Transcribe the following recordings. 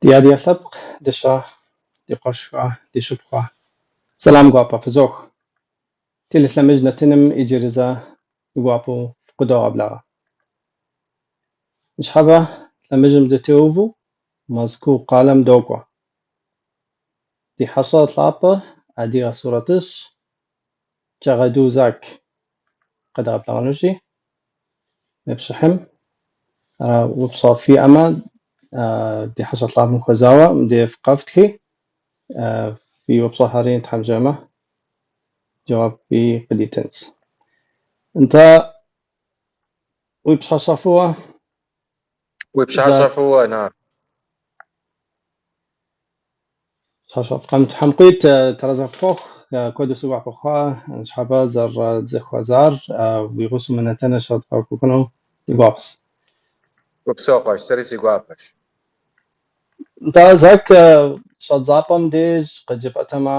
Ди адыгэ лъэпкъ дыщэ, ди къуэшхэ, ди шыпхъухэ, сэлам гуапэ фызох. Телелъэмыж нэтыным иджыри зэ ди гуапэу фыкъыдогъэблагъэ. Ныщхьэбэ лъэмыжым дытеувэу Мэзкуу къалэм докӏуэ. Ди хьэщӏэ лъапӏэ адыгэ сурэтыщӏ Чэгъэду Зак къедгъэблэгъэнущи, мы пшыхьым упщӏэ фиӏэмэ, ди хьэщӏэ лъапӏэм хуэзауэ мыбдеж къэфтхи, фи упщӏэхэри Тхьэм жиӏэмэ, жэуапи къыдитынщ. Нтӏэ, уи пщыхьэщхьэ фӏыуэ. Уи пщыхьэщхьэ фӏыуэ, Нар. Тхьэм къуит, тэрэзэ фхуэхъу, куэду си гуапэ хъуа ныщхьэбэ зэрызэхуэзар, уи гъусэу мы нэтыныр щедгъэкӏуэкӏыну ди гуапэщ. Упсэу, къуэш, сэри си гуапэщ. Нтӏэ, Зак, щӏэдзапӏэм деж къыджепӏэтэмэ,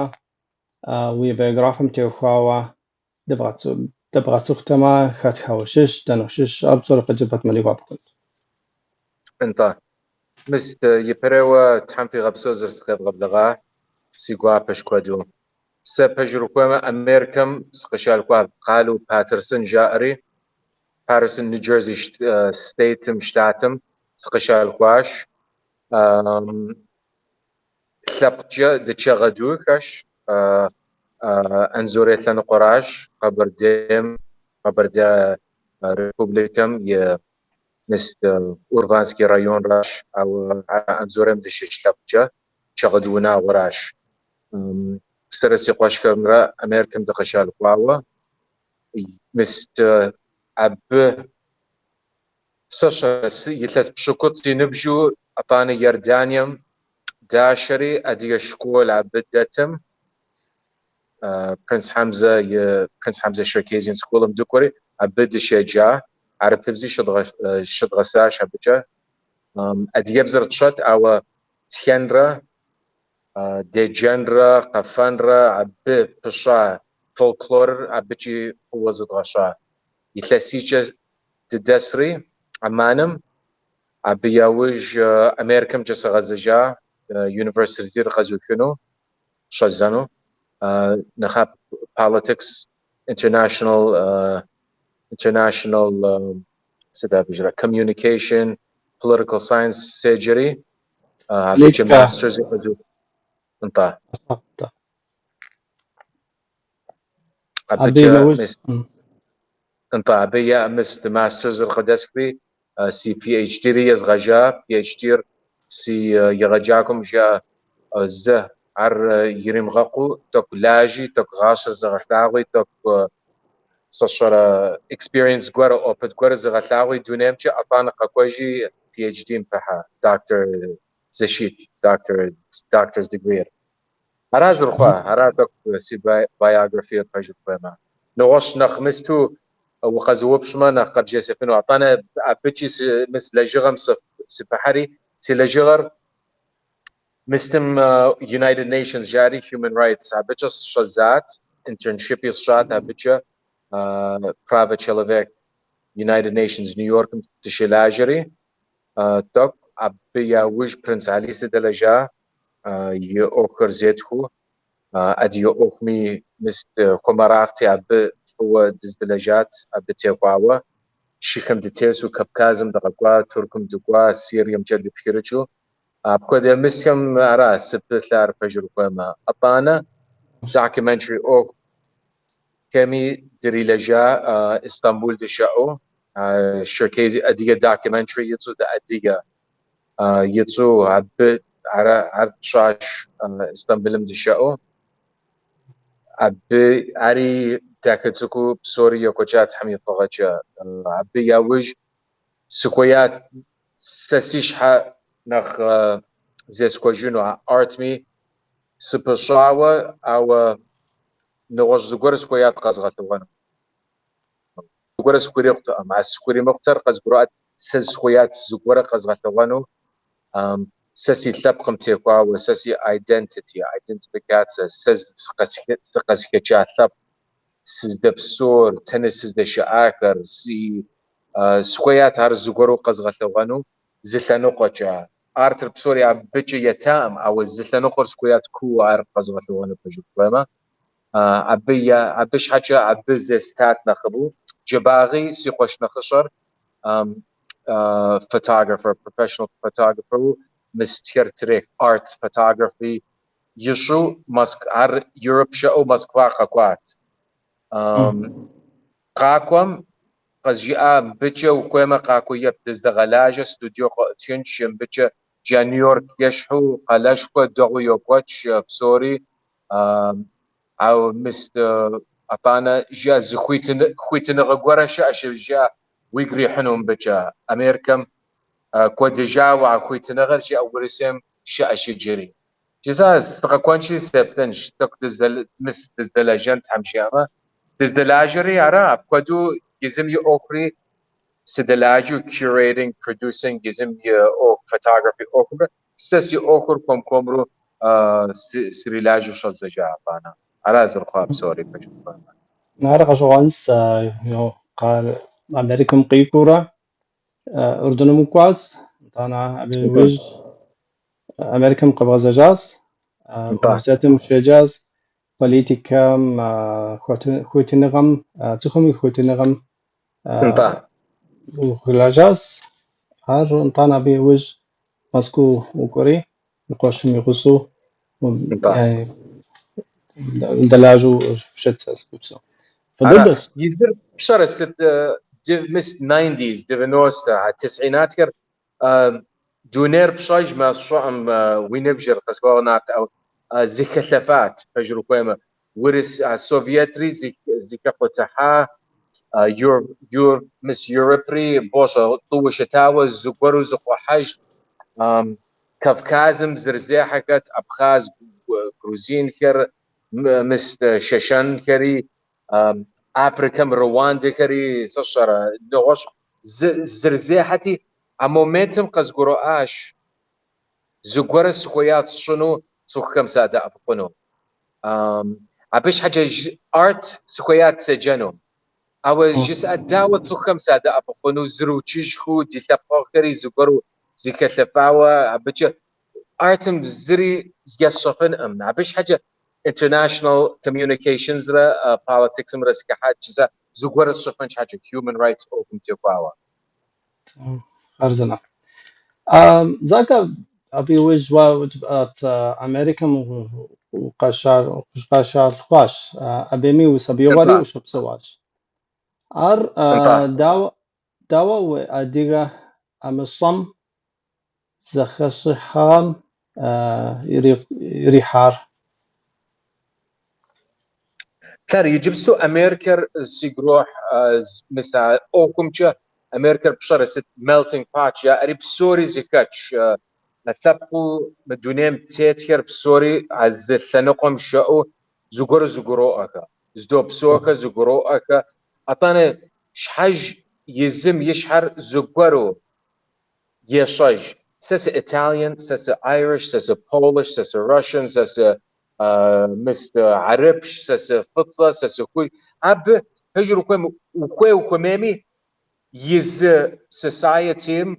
уи биографием теухуауэ дыбгъэцӏыхутэмэ, хэтхэ ущыщ, дэнэ ущыщ, ар псори къыджепӏэтэмэ ди гуапэ хъунт. Нтӏэ. Мис ипэрейуэ Тхьэм фигъэпсэу зэрысыкъевгъэблэгъа, си гуапэщ куэду. Сэ пэжыр ухуеймэ, Америкэм сыкъыщалъхуа къалэу Паттерсон жаӏэри, Паттерсон, Нью-Джерси стейтым, штатым сыкъыщалъхуащ. Лъэпкъкӏэ ды-Чэгъэдухэщ, Анзорей лъэныкъуэращ, Къэбэрдейм, Къэбэрдей Республикэм и мис Урванский районращ, ауэ Анзорейм дыщыщ лъэпкъкӏэ Чэгъэду унагъуэращ. Сэрэ си къуэшхэмрэ Америкэм дыкъыщалъхуауэ, мис абы сэ илъэс пщыкӏутӏ си ныбжьу атӏанэ Иорданием дашэри адыгэ школ абы дэтым, Принц Хьэмзэ и Принц Хьэмзэ Черкесиан школым дыкӏуэри, абы дыщеджа, хьэрыпыбзи щыдгъэсащ абыкӏэ. Адыгэбзэр тщӏэт, ауэ тхэнрэ деджэнрэ къэфэнрэ абы пыщӏа фольклорыр абыкӏи фӏыуэ зыдгъэщӏа. Илъэсийкӏэ дыдэсри Амманым, абы яужь Америкэмкӏэ сыгъэзэжа, университетыр къэзухыну, щӏэздзэну. Нэхъапэ politics, international, international, сыт абы жра, communication, political science седжэри, абыкӏэ Политикэ. master's къэзух. Нтӏэ. Абы Абыкӏэ нэужь. мис нтӏэ, абы я мис master's-р къыдэсхри, си PhD-ри езгъэжа. PhD-р си егъэджакӏуэм жиӏа, зэ ар иримыгъэкъуу тӏэкӏу лажьи, тӏэкӏу гъащӏэр зэгъэлъагъуи, тӏэкӏу сэ сщӏэрэ experience гуэр, опыт гуэр зэгъэлъагъуи дунеймкӏэ, атӏанэ къэкӏуэжи PhD-м пыхьэ, доктор защит, доктор, doctor's degree-р. Ара зэрыхъуа, ара тӏэкӏу си биографиер пэжыр ухуеймэ. Нэгъуэщӏ нэхъ мысту укъэзыупщӏмэ, нэхъ къэбжесэфыну. Атӏанэ абыкӏи мис лэжьыгъэм сыпыхьэри, си лэжьыгъэр мыстым United Nations жари Human Rights абыкӏэ сщӏэзат, internship-и сщӏат абыкӏэ Право человек United Nations Нью-Йоркым дыщылажьэри, тӏэкӏу абы яужь Принц Али сыдэлэжьа и ӏуэхухэр зетхуу, адыгэ ӏуэхуми мис хуэмэрагъти абы фӏыуэ дыздэлэжьат, абы техуауэ. Шыхэм дытесу Кавказым дыкъэкӏуа, Тыркум дыкӏуа, Сириемкӏэ дыпхырыкӏыу. Апхуэдэ мысхэм ара сыпылъар пэжыр ухуеймэ. Атӏанэ documentary ӏуэхухэми дрилэжьа Истамбул дыщыӏэу, Черкес адыгэ documentary ицӏу The Адыгэ ицӏу абы ар тщӏащ Истамбулым дыщыӏэу. Абы ари дахэ цӏыкӏуу псори екӏуэкӏа Тхьэм и фӏыгъэкӏэ. Абы яужь сыхуеят сэ си щхьэ нэхъ зесхуэжыну а артми сыпыщӏауэ, ауэ нэгъуэщӏ зыгуэр сыхуеят къэзгъэлъэгъуэну. Зыгуэрэ схурикъутэкъым. А схуримыкъутэр къызгурыӏуат, сэ сыхуеят зыгуэрэ къэзгъэлъэгъуэну, сэ си лъэпкъым техуауэ, сэ си identity, идентификацие, сэ сыкъызыхэкӏа лъэпкъ, сыздэпсэур, тэнэ сыздэщыӏахэр, си сыхуеят ар зыгуэру къэзгъэлъэгъуэну зы лъэныкъуэкӏэ. Артыр псори абыкӏэ етаӏым, ауэ зы лъэныкъуэр сыхуеят кууэ ар къэзгъэлъэгъуэну пэжу ухуеймэ. Абы щхьэкӏэ абы зестат нэхъыбэу. Джэбагъи си къуэш нэхъыщӏэр photographer, professional photographer мыстхэр трех, art photography ищӏу ар Europe щыӏэу Москва къэкӏуат. Къакӏуэм къызжиӏа, мыбыкӏэ ухуеймэ къакӏуэ еплъ, дыздэгъэлажьэ, студио къыӏутхынщ, мыбыкӏэ джа Нью-Йорк ещхьу къалэшхуэ дэгъуэу йокӏуэкӏ псори. Ауэ мис атӏанэ жиӏа зы хуитыныгъэ гуэрэ щыӏэщ, жиӏа уигу ирихьыну мыбыкӏэ. Америкэм кӏуэдыжауэ а хуитыныгъэр жиӏа Урысейм щыӏэщ иджыри. Жысӏа, сыкъэкӏуэнщи сеплъынщ, тӏэкӏу мис дыздэлэжьэн Тхьэм жиӏэмэ. Дыздэлажьэри ара, апхуэдэу езым и ӏуэхури сыдэлажьэу curating, producing, езым и ӏуэху, photography ӏуэхумрэ сэ си ӏуэхур хуэм-хуэмурэ срилажьэу щӏэздзэжа атӏанэ. Ара зэрыхъуа псори пэжу жыпӏэмэ. Ар гъэщӏэгъуэнщ, Америкэм къикӏыурэ Урдыным укӏуащ, итӏанэ абы иужь Америкэм къэбгъэзэжащ, университетым ущеджащ, политикэм, хуитыныгъэм, цӏыхум и хуитыныгъэм ухуэлэжьащ. Ар итӏанэ абы иужь Мэзкуу укӏуэри, уи къуэшым и гъусэу дэлажьэу щыт сэ сыгупсэу. Фӏы дыдэщ. Езыр пщӏэрэ сыт, мис 90s, 90, а тысӏинатхэр дунейр пщӏэжмэ, сщӏэӏым уи ныбжьыр къысхуэгъэнат, ауэ зыхэлъэфат, пэжыр ухуеймэ. Урыс Советри зыхэкъутыхьа, мис Европри бощӏэ тӏууэ щытауэ зыгуэру зыкъухьэж. Кавказым зэрызехьэхэт, абхъаз, грузинхэр, мис шэшэнхэри, Африкэм руандэхэри, сэ сщӏэрэ, нэгъуэщӏ зэрызехьэти, а моментым къызгурыӏуащ зыгуэрэ сыхуеят сщӏыну цӏыхухэм садэӏэпыкъуну. Абы щхьэкӏэ арт сыхуеят седжэну. Ауэ жысӏа, дауэ цӏыхухэм садэӏэпыкъуну, зэрыукӏыжхэу, ди лъэпкъэгъухэри зыгуэру зыхэлъэфауэ, абыкӏэ артым зыри есщӏэфынкъым. Абы щхьэкӏэ international communications-рэ politics-мрэ сыхыхьат, жысӏа, зыгуэрэ сщӏыфын щхьэкӏэ human rights ӏуэхум техуауэ. Хъарзынэ. Закэ, абы иужь уэ Америкэм укъыщалъхуащ, абыми уи сабиигъуэри ущыпсэуащ. Ар дауэ уи адыгэ ӏэмыщӏэм зэхэщӏыхьыгъэм ирихьар? Лъэр, иджыпсту Америкэр сигу ирохь, мис а ӏуэхумкӏэ Америкэр пщӏэрэ сыт melting pot жаӏэри псори зыхэтщ. Лъэпкъыу мы дунейм тетхэр псори а зы лъэныкъуэм щыӏэу зыгуэру зыгуроӏуэхэ, здопсэухэ зыгуроӏуэхэ. Атӏанэ щхьэж езым и щхьэр зыгуэру ещӏэж. Сэ сы Italian, сэ сы Irish, сэ сы Polish, сэ сы Russian, сэ сы мис хьэрыпщ, сэ сы фӏыцӏэ, сэ сыхужь. Абы пэжыр ухуей ухуэмейми, езы society-м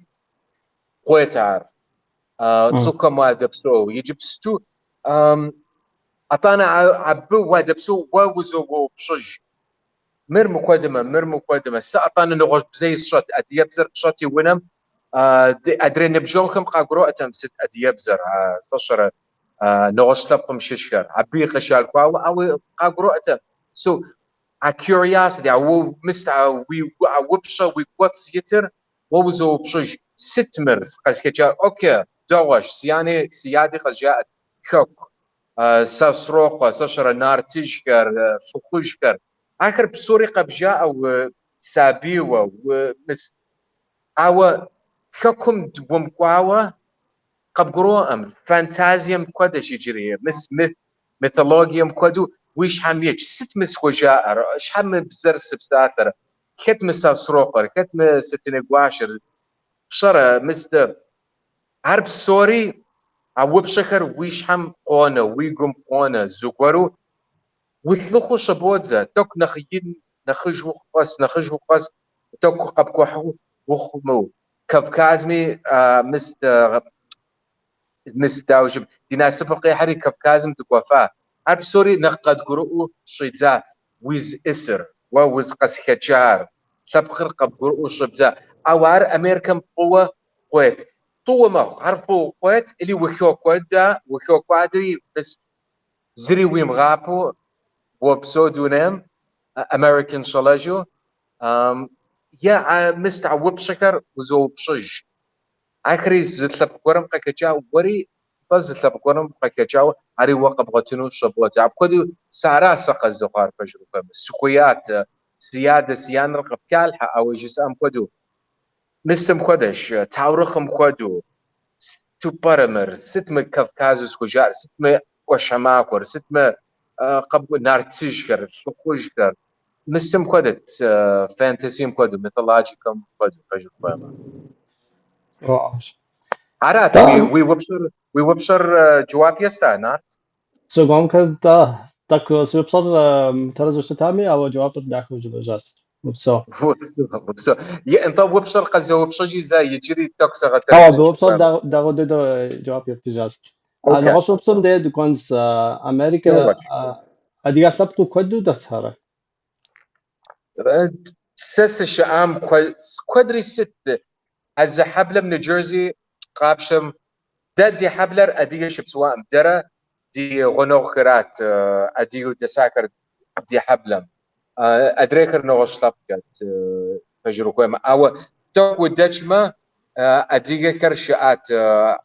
къует ар. Цӏыхухэм уадэпсэу. Иджыпсту атӏанэ абы уадэпсэу уэ узоупщӏыж. Мыр мыхуэдэмэ, мыр мыхуэдэмэ. Сэ атӏанэ нэгъуэщӏ бзэи сщӏэт, адыгэбзэр сщӏэти унэм. Адрей ныбжьэгъухэм къагурыӏуэтэм сыт адыгэбзэр, сэ сщӏэрэ нэгъуэщӏ лъэпкъым щыщхэр. Абы къыщалъхуауэ, ауэ къагурыӏуэтэм. So, а curiosity, а мис а уи а упщӏэ уи кӏуэцӏ итыр уэ узоупщӏыж. Сыт мыр къызыхэкӏар? Окей, дэгъуэщ, си ани си ади къызжаӏэт хэку, Сосрокъуэ, сэ сщӏэрэ нартыжьхэр, лӏыхъужьхэр. Ахэр псори къэбжаӏэу сабийуэ, мис ауэ хэкум умыкӏуауэ къыбгурыӏуэкъым. Фантазием хуэдэщ иджыри, мис мифологием хуэдэу уи щхьэм итщ. Сыт мы схужаӏэр? Щхьэ мы бзэр сыпсалъэрэ? Хэт мы Сосрокъуэр, хэт мы Сэтэней гуащэр? Пщӏэрэ, мис ар псори, а упщӏэхэр уи щхьэм къонэ, уи гум къонэ, зыгуэру улъыхъуу щӏыбодзэ, тӏэкӏу нэхъ ин, нэхъыжь ухъу къэс, нэхъыжь ухъу къэс, тӏэкӏу къэпкӏухьу ухъумэ. Кавказми, мис, мис дауэ жып, ди насыпыр къихьэри Кавказым дыкӏуэфа. Ар псори нэхъ къэдгурыӏуэу щӏидза узиӏысыр, уэ узыкъызыхэкӏар, лъэпкъыр къэбгурыӏуэу щӏыбдза. Ауэ ар Америкэм фӏыуэ къует. Тӏууэ мэхъу, ар фӏыуэ къует, или ухокӏуэда, ухокӏуадэри, мис зыри уимыгъапэу уопсэу дунейм, American щӏалэжьу, е мис а упщӏэхэр узоупщӏыж. Ахэри зы лъэпкъ гуэрым къыхэкӏа, уэри нтӏэ зы лъэпкъ гуэрым къыхэкӏауэ, ари уэ къэбгъуэтыну щӏыбодзэ. Апхуэдэу сэ ара сэ къыздэхъуар пэжыр ухуеймэ. Сыхуеят, си адэ, си анэр къыпхалъхьэ, ауэ жысӏам хуэдэу, мысым хуэдэщ, таурыхъым хуэдэу, сыту пӏэрэ мыр, сыт мы Кавказу схужаӏэр, сыт мы ӏуащхьэмахуэр, сыт мы нартыжьхэр, лӏыхъужьхэр. Мысым хуэдэт, фэнтезим хуэдэу, мифологикэм хуэдэу, пэжыр ухуеймэ. Арат уи упщӏэр жэуап еста, Нарт? Согугъэмкэ, нтӏэ, тӏэкӏу си упщӏэр тэрэзу щытами, ауэ жэуапыр дахэу жыпӏэжащ. Упсэу. Упсэу, упсэу. Нтӏэ упщӏэр къызэупщӏыжи зэ, иджыри тӏэкӏу Ауэ абы сыгъэтэрэзынщ упщӏэр ухуеймэ. дагъуэ дыдэу жэуап ептыжащ. Окей. Нэгъуэщӏ упщӏэм де дыкӏуэнщ. Америкэ Догуэч. адыгэ лъэпкъыу куэду дэсхэрэ? Сэ сыщыӏам куэдри сыт? А зы хьэблэм Нью-Джерси къапщтэм, дэ ди хьэблэр адыгэ щыпсэуаӏым, дэрэ ди гъунэгъухэрат адыгэу дэсахэр ди хьэблэм. Адрейхэр нэгъуэщӏ лъэпкъхэт, пэжыр ухуеймэ. Ауэ тӏэкӏу удэкӏмэ, адыгэхэр щыӏат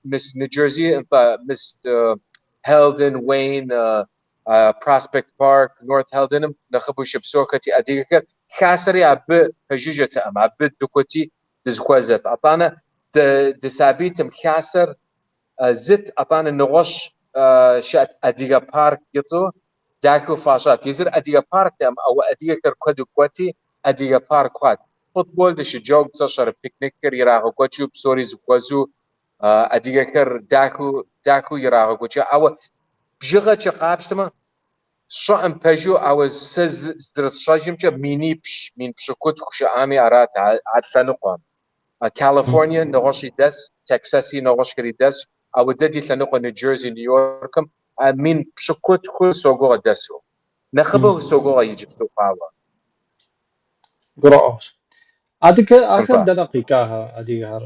мис Нью-Джерси, нтӏэ, мис Хелден, Уэйн, Проспект Парк, Норт Хелденым нэхъыбэу щыпсэухэти адыгэхэр, хасэри абы пэжыжьэтэкъым, абы дыкӏуэти дызыхуэзэт. Атӏанэ дысабийтым хасэр зыт, атӏанэ нэгъуэщӏ щыӏэт Адыгэ парк и цӏэу дахэу фащӏат. Езыр Адыгэ парктэкъым, ауэ адыгэхэр куэду кӏуэти, Адыгэ парк хъуат. Футбол дыщыджэгу, сэ сщӏэрэ пикникхэр ирагъэкӏуэкӏыу, псори зыхуэзэу адыгэхэр дахэу, дахэу ирагъэкӏуэкӏа. Ауэ бжыгъэкӏэ къапщтэмэ, сщӏэӏым пэжу, ауэ сэ зэрысщӏэжымкӏэ минипщӏ, 7,000 щыӏами арат а лъэныкъуэм. Калифорние нэгъуэщӏи дэс, Тексаси нэгъуэщӏхэри дэсщ, ауэ дэ ди лъэныкъуэ Нью-Джерси, Нью-Йоркым а 7,000 согугъэ дэсу. Нэхъыбэу согугъэ иджыпсту хъуауэ. Гурыӏуэгъуэщ. Адыгэ ахэр Нтӏэ. дэнэ къикӏахэ адыгэхэр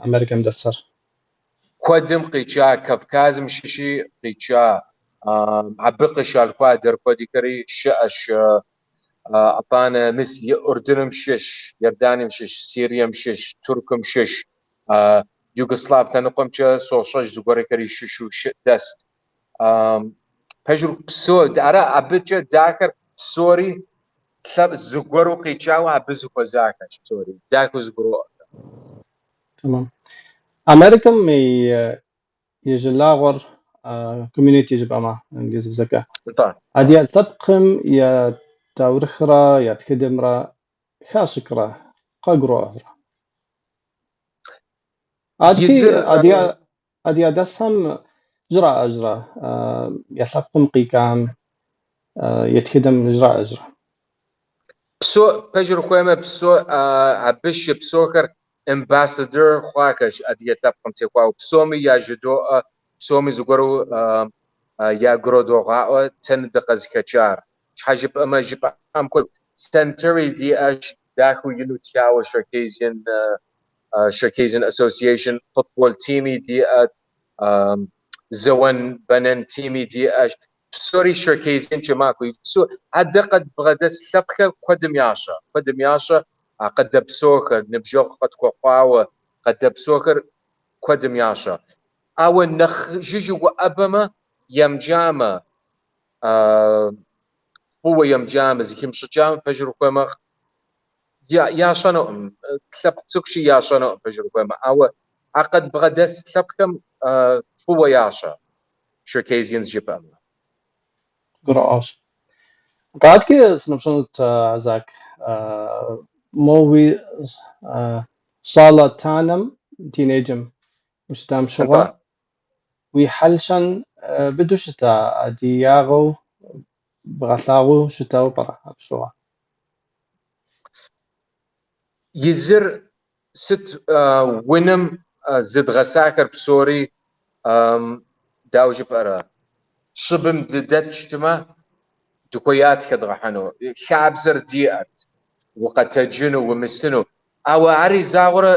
Америкэм дэсхэр? Куэдым къикӏа, Кавказым щыщи къикӏа, абы къыщалъхуа дэр хуэдэхэри щыӏэщ. Атӏанэ мис Иорданым щыщ, Иорданием щыщ, Сирием щыщ, Тыркум щыщ, Югослав лъэныкъуэмкӏэ сощӏэж зыгуэрхэри щыщу дэст. Пэжыр псо, ара абыкӏэ дахэр псори лъэпкъ зыгуэру къикӏауэ абы зыхуэзахэщ псори, дахэу зыгуроӏуэ. Тэмэм. Америкэм и жылагъуэр community жыпӏэмэ, инглызыбзэкӏэ. Нтӏэ. Адыгэ лъэпкъым я таурыхърэ я тхыдэмрэ хащӏыкӏрэ къагурыӏуэрэ? Адэкӏи Езыр адыгэ адыгэ дэсхэм жраӏэжрэ я лъэпкъым къикӏам я тхыдэм жраӏэжрэ? Псо, пэжыр ухуеймэ, псо абы щыпсэухэр амбассадор хъуахэщ адыгэ лъэпкъым техуауэ. Псоми яжыдоӏэ, псоми зыгуэру ягурыдогъаӏуэ тэнэ дыкъызыхэкӏар. Щхьэ жыпӏэмэ, жыпӏам хуэдэу, центри диӏэщ, дахэу ину тхауэ Circassian, Circassian Association, футбол тими диӏэт, зэуэн бэнэн тими диӏэщ. Псори Circassian-кӏэ макӏуэ. Иджыпсту а дэ къэдбгъэдэс лъэпкъхэр куэдым ящӏэ. Куэдым ящӏэ а къыдэпсэухэр, ныбжьэгъу къытхуэхъуауэ къыдэпсэухэр куэдым ящӏэ. Ауэ нэхъ жыжьэу уӏэбэмэ, емыджамэ, фӏыуэ емыджамэ, зыхимыщӏыкӏамэ, пэжыр ухуеймэ, ящӏэнукъым. Лъэпкъ цӏыкӏущи ящӏэнукъым, пэжыр ухуеймэ. Ауэ а къэдбгъэдэс лъэпкъхэм фӏыуэ ящӏэ. Circassians жыпӏэмэ. Гурыӏуэгъуэщ. Адэкӏэ сыноупщӏынут, Азак. Мо уи щӏалэтанэм, тинейджым ущытам щыгъуэ, Нтӏэ. уи хьэл-щэн быдэу щыта, адыгагъэу бгъэлъагъуэу щытауэ пӏэрэ абы щыгъуэ? Езыр сыт унэм зыдгъэсахэр псори, дауэ жыпӏэрэ, щӏыбым дыдэт щытмэ, дыхуеят хэдгъэхьэну. Хабзэр диӏэт, укъэтэджыну, умыстыну. Ауэ ари загъуэрэ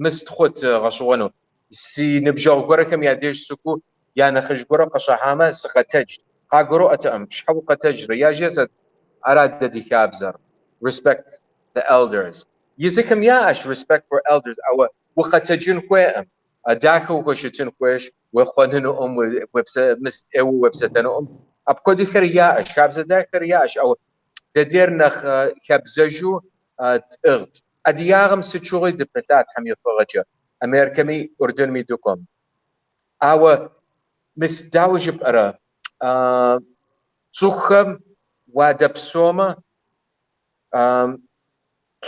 мыст хъут гъэщӏэгъуэну. Си ныбжьэгъу гуэрхэм я деж сыкӏуэу, я нэхъыжь гуэрэ къыщӏыхьамэ, сыкъэтэджт. Къагурыӏуэтэкъым, щхьэ укъэтэджрэ? Яжесӏэт, ара дэ ди хабзэр. Respect the elders. Езыхэм яӏэщ respect for elders, ауэ укъэтэджын хуейкъым. Дахэу ухущытын хуейщ, уехъуэнынукъым, мыст ӏейуэ уепсэлъэнукъым. Апхуэдэхэр яӏэщ, хабзэ дахэр яӏэщ, ауэ дэдейр нэхъ хабзэжу тӏыгът. Адыгагъэм сыт щыгъуи дыпылъа Тхьэм и фӏыгъэкӏэ, Америкэми Урдынми дыкӏуэм. Ауэ мис дауэ жыпӏэрэ, цӏыхухэм уадэпсэумэ,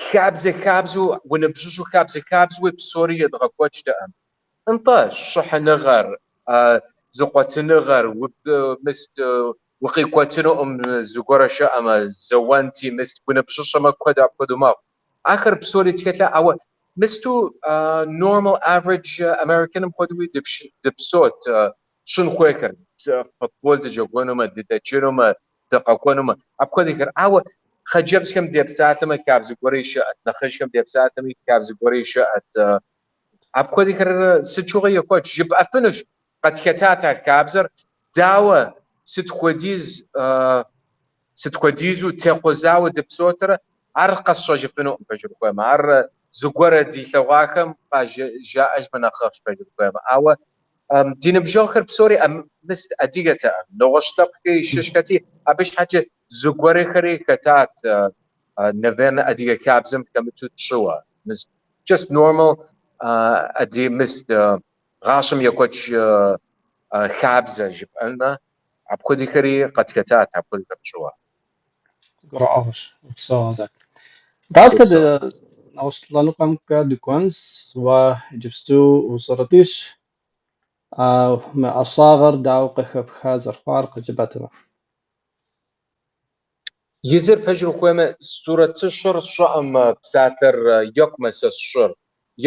хабзэ хабзэу, уныбжьыщӏэу хабзэ хабзэуи псори едгъэкӏуэкӏтэкъым. Нтӏэ, щыхьыныгъэр, зыкъуэтыныгъэр, мыст укъикӏуэтынукъым зыгуэрэ щыӏэмэ, зэуэнти, мыст уныбжьыщӏэмэ куэд апхуэдэу мэхъу. Ахэр псори тхэлъа, ауэ мысту normal average American-ым хуэдэуи дыпсэут тщӏын хуейхэр, футбол дыджэгуэнумэ, дыдэкӏынумэ, дыкъэкӏуэнумэ, апхуэдэхэр. Ауэ хъыджэбзхэм депсалъэмэ хабзэ гуэри щыӏэт, нэхъыжьхэм депсалъэми хабзэ гуэри щыӏэт. Апхуэдэхэр сыт щыгъуи екӏуэкӏ. Жыпӏэфынущ, къытхэтат а хабзэр, дауэ сыт хуэдизу текъузауэ дыпсэутрэ, ар къэсщӏэжыфынукъым пэжыр ухуеймэ. Ар зыгуэрэ дилъэгъуахэм къажаӏэжмэ нэхъыфӏщ пэжыр ухуеймэ. Ауэ ди ныбжьэгъухэр псори мис адыгэтэкъым, нэгъуэщӏ лъэпкъи щыщхэти, абы щхьэкӏэ зыгуэрхэри хэтат, наверное, адыгэ хабзэм хэмыту тщӏыуэ. Мис just normal мис гъащӏэм екӏуэкӏ хабзэ жыпӏэнмэ, апхуэдэхэри къытхэтат, апхуэдэхэр тщӏыуэ. Гурыӏуэгъуэщ, упсэу, Азат. Дауэ Упсэу. нэгъуэщӏ лъэныкъуэмкӏэ дыкӏуэнщ, уэ иджыпсту усурэтыщӏщ, мы ӏэщӏагъэр дауэ къыхэпха зэрыхъуар къыджепӏэтэмэ? Езыр пэжыр ухуеймэ, сурэтыщӏыр сщӏэкъым псалъэр екӏумэ сэ сщӏыр.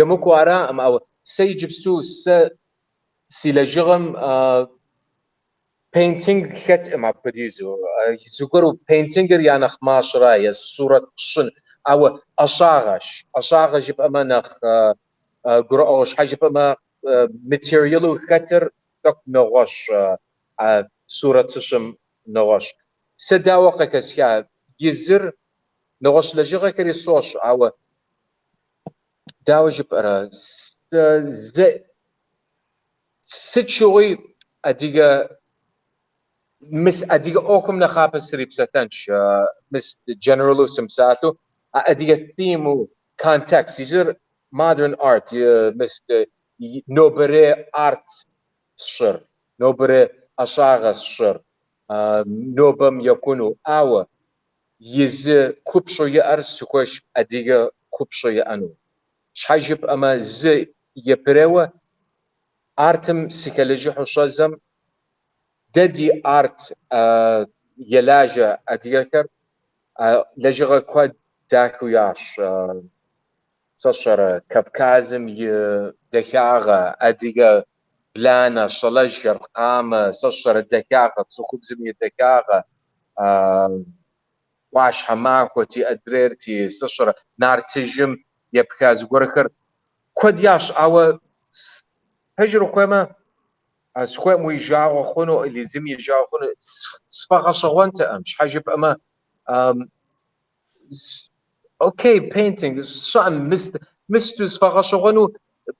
Емыкӏуу араӏым, ауэ сэ иджыпсту сэ си лэжьыгъэм painting хэткъым апхуэдизу. Зыгуэру painting-р я нэхъ мащӏэра, е сурэт щӏын. Ауэ ӏэщӏагъэщ. ӏэщӏагъэ жыпӏэмэ нэхъ гурыӏуэгъуэ, щхьэ жыпӏэмэ материалу хэтыр тӏэкӏу нэгъуэщӏ, сурэтыщӏым нэгъуэщӏ. Сэ дауэ къыхэсха? Езыр нэгъуэщӏ лэжьыгъэхэри сощӏ, ауэ дауэ жыпӏэрэ, сыт щыгъуи адыгэ, мис адыгэ ӏуэхум нэхъапэ срипсэлъэнщ, мис general-у сымпсалъэу, а адыгэ theme-у, context, езыр modern art, мис нобэрей арт сщӏыр, нобэрей ӏэщӏагъэ сщӏыр, нобэм екӏуну, ауэ езы купщӏэу иӏэр сыхуейщ адыгэ купщӏэ иӏэну. Щхьэ жыпӏэмэ, зы япэрейуэ артым сыхэлэжьыхьу щӏэздзэм, дэ ди арт елажьэ адыгэхэр лэжьыгъэ куэд дахэу ящӏ. Сэ сщӏэрэ, Кавказым и дахагъэ, адыгэ бланэ, щӏалэжьхэр, къамэ, сэ сщӏэрэ дахагъэ, цӏыхубзым и дахагъэ, ӏуащхьэмахуэти, адрейрти, сэ сщӏэрэ, нартыжьым епха зыгуэрхэр куэд ящӏ, ауэ пэжыр ухуеймэ, сыхуейкъым уи жагъуэ хъуну или зым и жагъуэ хъуну, сфӏэгъэщӏэгъуэнтэкъым, щхьэ жыпӏэмэ, окей, painting, сщӏэкъым, мысту сфӏэгъэщӏэгъуэну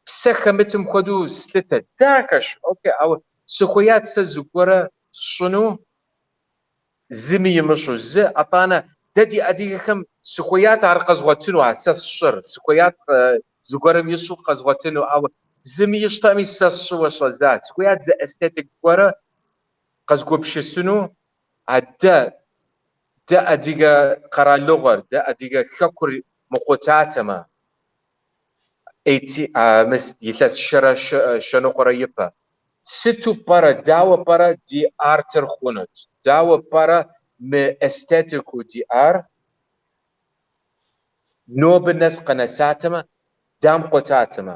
псэ хэмытым хуэдэу слъытэ, дахэщ, окей, ауэ сыхуеят сэ зыгуэрэ сщӏыну, зыми имыщӏу, зы, атӏанэ дэ ди адыгэхэм сыхуеят ар къэзгъуэтыну, а сэ сщӏыр, сыхуеят зыгуэрым ищӏу къэзгъуэтыну, ауэ зыми ищӏтэкъыми сэ сщӏыуэ щӏэздзат. Сыхуеят зы эстетик гуэрэ къэзгупсысыну, а дэ адыгэ къэралыгъуэр, дэ адыгэ хэкур мыкъутатэмэ, мис илъэс щэрэ щэныкъуэрэ ипэ, сыту пӏэрэ, дауэ пӏэрэ ди артыр хъунут? Дауэ пӏэрэ мы эстетикэу диӏар нобэ нэс къэнэсатэмэ, дамыкъутатэмэ,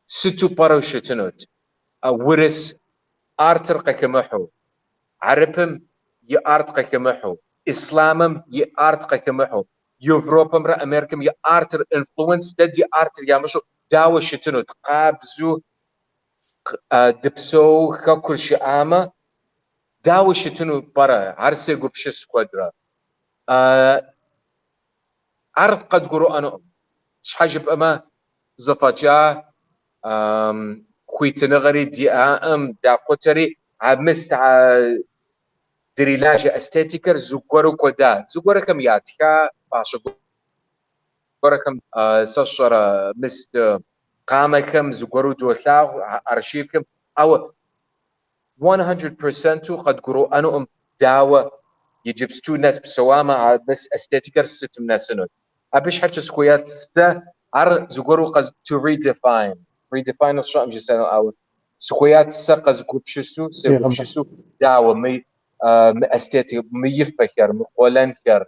сыту пӏэрэ щытынут? Урыс артыр къыхэмыхьэу, хьэрыпым и арт къыхэмыхьэу, исламым и арт къыхэмыхьэу, Европэмрэ Америкэм и артыр influence дэ ди артыр ямыщӏу дауэ щытынут? Къабзэу дыпсэу хэкур щыӏамэ, дауэ щытыну пӏэрэ? Ар сегупсыс куэдрэ. Ар къэдгурыӏуэнукъым. Щхьэ жыпӏэмэ, зэфӏэкӏа хуитыныгъэри диӏаӏым, дакъутэри, а мис дрилажьэ эстетикэр зыгуэру кӏуэда. Зыгуэрхэм ятха, фащэ гуэрхэм, сэ сщӏэрэ, мис къамэхэм зыгуэру долъагъу, архивхэм, ауэ 100%-у къэдгурыӏуэнукъым дауэ иджыпсту нэс псэуамэ, а мис эстетикэр сытым нэсынут. Абы щхьэкӏэ сыхуеят сэ ар зыгуэру to redefine. Redefine сщӏэкъым жысӏэну, ауэ сыхуеят сэ къэзгупсысу, сегупсысу дауэ мы эстетик, мы ифэхэр, мы къуэлэнхэр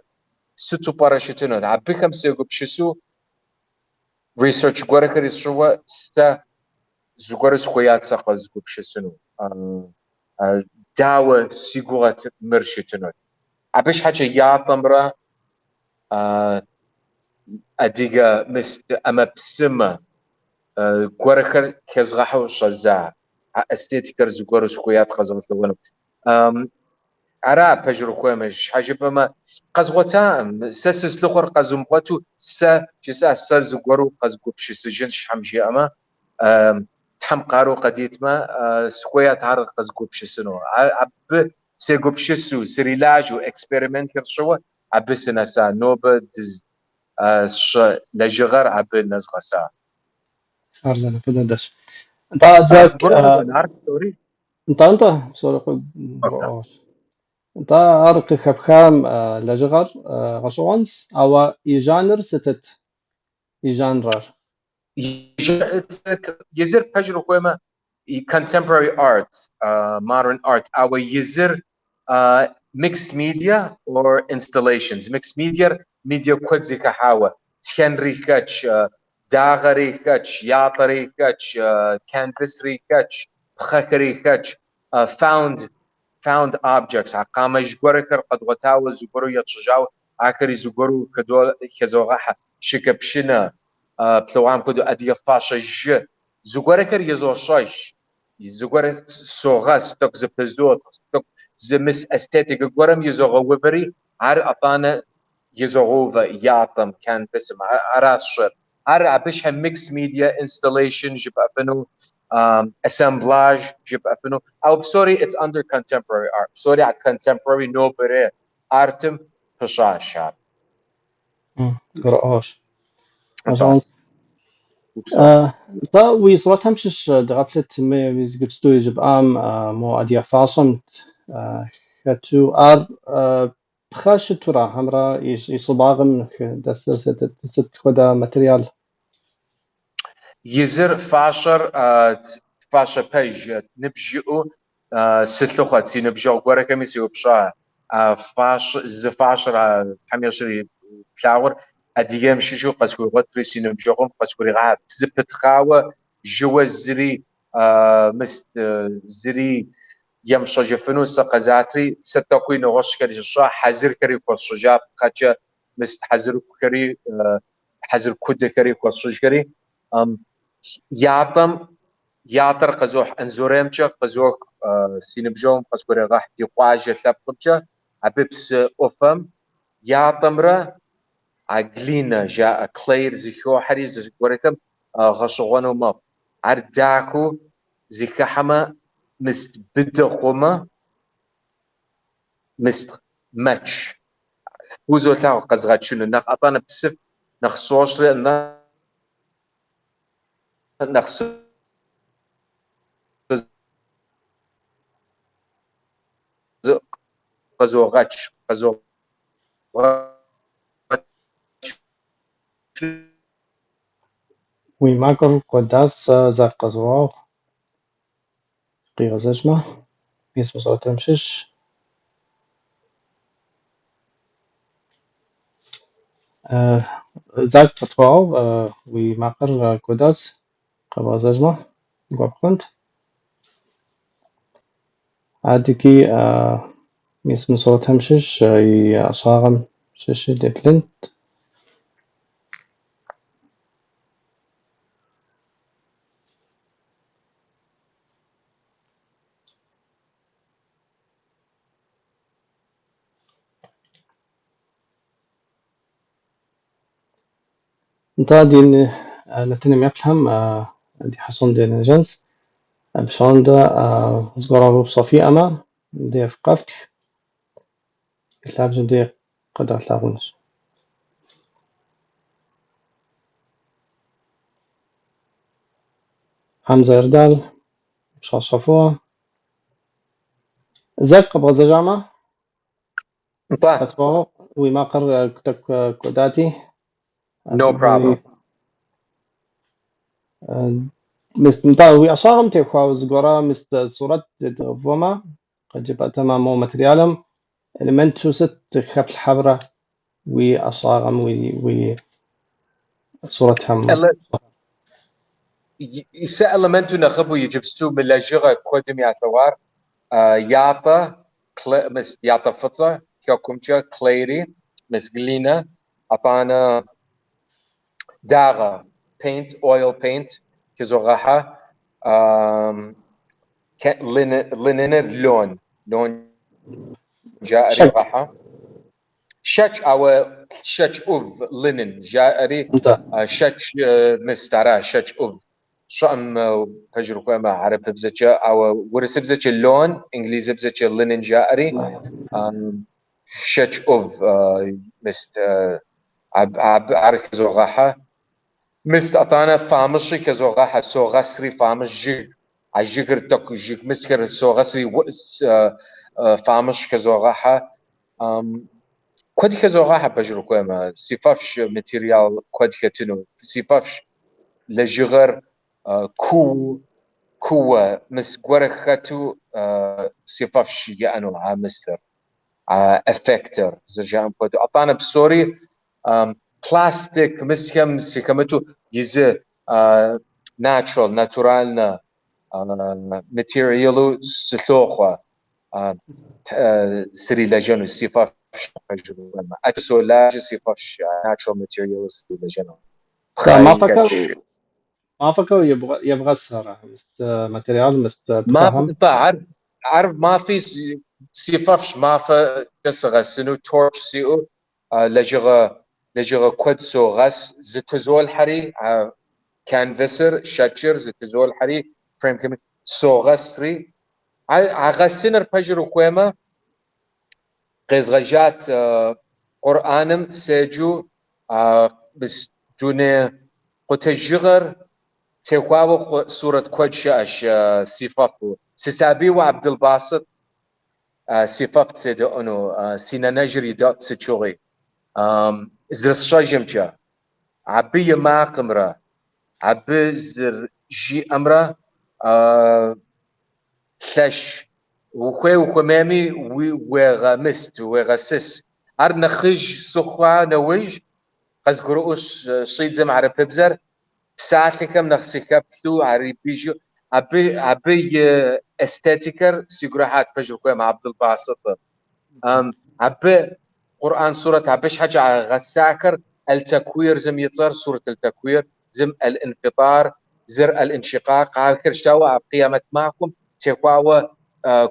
сыту пӏэрэ щытынур. Абыхэм сегупсысу research гуэрхэри сщӏыуэ сэ зыгуэру сыхуеят сэ къэзгупсысыну. Дауэ си гугъэт мыр щытынур. Абы щхьэкӏэ ятӏэмрэ адыгэ мис ӏэмэпсымэ гуэрхэр хезгъэхьэу щӏэздза. А эстетикэр зыгуэру сыхуеят къэзгъэлъэгъуэну. Ара пэжыр ухуеймэ, щхьэ жыпӏэмэ, къэзгъуэтаӏым. Сэ сызылъыхъуэр къэзымыгъуэту сэ жысӏа, сэ зыгуэру къэзгупсысыжын Тхьэм жиӏэмэ, Тхьэм къару къыдитмэ, сыхуеят ар къэзгупсысыну. Абы сегупсысу, срилажьэу, экспериментхэр сщӏыуэ абы сынэса. Нобэ сщӏы лэжьыгъэр абы нэзгъэса. Хъарзынэ, фӏы дыдэщ. Нтӏэ, Зак, Гурыӏуэгъуэ ар псори? Нтӏэ, нтӏэ, псори гурыӏуэгъуэщ. Нтӏэ, ар къыхэпхам лэжьыгъэр гъэщӏэгъуэнщ, ауэ и жанрыр сытыт? И жанрэр? Езыр пэжыр ухуеймэ, contemporary art, modern art, ауэ езыр mixed media or installations. Mixed media медиа куэд зэхыхьауэ. Тхэнри хэтщ, дагъэри хэтщ, ятӏэри хэтщ, canvasри хэтщ, пхъэхэри хэтщ, found objects, а къамэжь гуэрхэр къэдгъуэтауэ зыгуэру етщӏыжауэ, ахэри зыгуэру хезогъэхьэ. Шыкӏэпшынэ, плъэгъуам хуэдэу адыгэ фащэ жьы. Зыгуэрхэр изощӏэж, зыгуэр согъэс, тӏэкӏу зэпызотхъ, тӏэкӏу зы мис эстетикэ гуэрым изогъэувэри, ар атӏанэ изогъэувэ ятӏэм, canvasым, ара сщӏыр. Ар абы щхьэ mixed media installation жыпӏэфыну, assemblage жыпӏэфыну. Ауэ псори it's under contemporary art. Псори а contemporary нобэрей артым пыщӏащ ар. Гурыӏуэгъуэщ. Гъэщӏэгъуэнщ. Нтӏэ, уи сурэтхэм щыщ дыгъэплъыт мы иджыпсту жыпӏам мо адыгэ фащэм хэту. Ар пхъэ щытура хьэмэрэ и щӏыбагъым дэсыр сыт хуэдэ материал? Езыр фащэр фащэ пэж ныбжь иӏэу сылъыхъуэт, си ныбжьэгъу гуэрхэми сеупщӏа. А фащэ, зы фащэр, а Тхьэм ещӏэри плъагъур Адыгейм щыщу къысхуигъуэтри си ныбжьэгъум къысхуригъэхьат. Зэпытхъауэ жьыуэ зыри мис зыри емыщӏэжыфыну сэ къызатри, сэ тӏэкӏуи нэгъуэщӏхэри сщӏа, хьэзырхэри хуэсщӏыжа пхъэкӏэ, мис хьэзыркухэри, хьэзыр кудэхэри хуэсщӏыжхэри. Ятӏэм, ятӏэр къызохь, Анзореймкӏэ къызох, си ныбжьэгъум къысхурегъэхь ди къуажэ лъэпкъымкӏэ, абы псы ӏуфэм ятӏэмрэ а глина жаӏэ, клейр зыхохьэри зыгуэрхэм гъэщӏэгъуэну мэхъу. Ар дахэу зыхыхьэмэ, мис быдэ хъумэ, мис мэч. Узолъагъу къэзгъэчыну. Нэхъ атӏанэ псыф нэхъ сощӏри, нэхъ къызогъэч, къызогъэч. Уи макъыр кӏуэдащ, Зак, къэзгъуэгъу, къигъэзэжмэ. Мис мы сурэтым щыщ. Зак, къытхуэгъэгъу, уи макъыр кӏуэдащ, къэбгъэзэжмэ, гуапэ хъунт. Адэкӏи мис мы сурэтым щыщ и ӏэщӏагъэм щыщи деплъынт. Нтӏэ, ди нэтыным еплъхэм ди хьэщӏэм денежьэнщ. Абы щондэ зыгуэру упщӏэ фиӏэмэ, мыбдеж къэфтх, и лъабжьэм деж къэдгъэлъэгъуэнщ. Хьэмзэ Эрдал, пщащэ фӏыуэ. Зак, къэбгъэзэжамэ? Нтӏэ. Къысхуэгъэгъу, уи макъыр тӏэкӏу кӏуэдати. No problem. Мис, нтӏэ, уи ӏэщӏагъэм теухуауэ зыгуэрэ мис сурэт зедгъэвуэмэ, къыджепӏэтэмэ, мо материалым элементу сыт хэплъхьэрэ уи ӏэщӏагъэм, уи сурэтхэм? Сэ элементу нэхъыбэу иджыпсту мы лэжьыгъэ куэдым ялъэгъуар ятӏэ, мис ятӏэ фӏыцӏэ, хэкумкӏэ клейри, мис глинэ, атӏанэ дагъэ, paint, oil paint хызогъэхьэ, linen-ыр лон, лон жаӏэри гъэхьэ. Щэкӏ, ауэ щэкӏ ӏув linen жаӏэри, щэкӏ мис ара, щэкӏ ӏув. Щӏыӏэм пэжыр ухуеймэ хьэрыпыбзэкӏэ, ауэ урысыбзэкӏэ лон, инглизыбзэкӏэ linen жаӏэри, щэкӏ ӏув мис ар хызогъэхьэ. Мис атӏанэ фӏамыщӏи хызогъэхьэ, согъэсри фӏамыщӏ жыг, а жыгыр тӏэкӏу жыг мысхэр согъэсри фӏамыщӏ хызогъэхьэ. Куэд хызогъэхьэ пэжыр ухуеймэ, си фӏэфӏщ материал куэд хэтыну, си фӏэфӏщ лэжьыгъэр кууэ мис гуэр хэту си фӏэфӏщ иӏэну а мысыр, а эффектыр зэрыжаӏэм хуэдэу. Атӏанэ псори пластик мысхэм сыхэмыту езы natural, натуральнэ материалу сылъохъуэ срилэжьэну, си фӏэфӏщ пэжыр ухуеймэ. ӏэкӏэ солажьэ, си фӏэфӏщ natural материалу срилэжьэну. Мафӏэхэр мафӏэхэр ебгъэсрэ мис материал, мис пхъэхэм? Нтӏэ, ар мафӏи си фӏэфӏщ, мафӏэкӏэ сыгъэсыну, торч сиӏэу лэжьыгъэ куэд согъэс, зытызолъхьэри, canvas-р, щэкӏыр зытызолъхьэри, фреймхэми согъэсри. А гъэсыныр пэжыр ухуеймэ, къезгъэжьат Къурӏэным седжу, мис дуней къутэжыгъэр техуауэ сурэт куэд щыӏэщ си фӏэфӏу. Сысабийуэ Абдулбасыт си фӏэфӏт седэӏуэну, си нанэжьыр едэӏуэт сыт щыгъуи. Зэрысщӏэжымкӏэ, абы и макъымрэ абы зэрыжиӏэмрэ лъэщ, ухуей ухуэмейми уегъэмыст, уегъэсыс. Ар нэхъыжь сыхъуа нэужь, къызгурыӏуэу щӏидзэм хьэрыпыбзэр, псалъэхэм нэхъ сыхэплъу, арибижу, абы и эстетикэр сигу ирихьат пэжыр ухуеймэ, Абдулбасытыр. Абы Къурӏэн сурэт, абы щхьэкӏэ гъэсахэр Аль-Таквир зым и цӏэр, сурэт Аль-Таквир, зым Аль-Инфитар, зыр Аль-Иншикъакъ, ахэр щытауэ а къиямэт махуэм техуауэ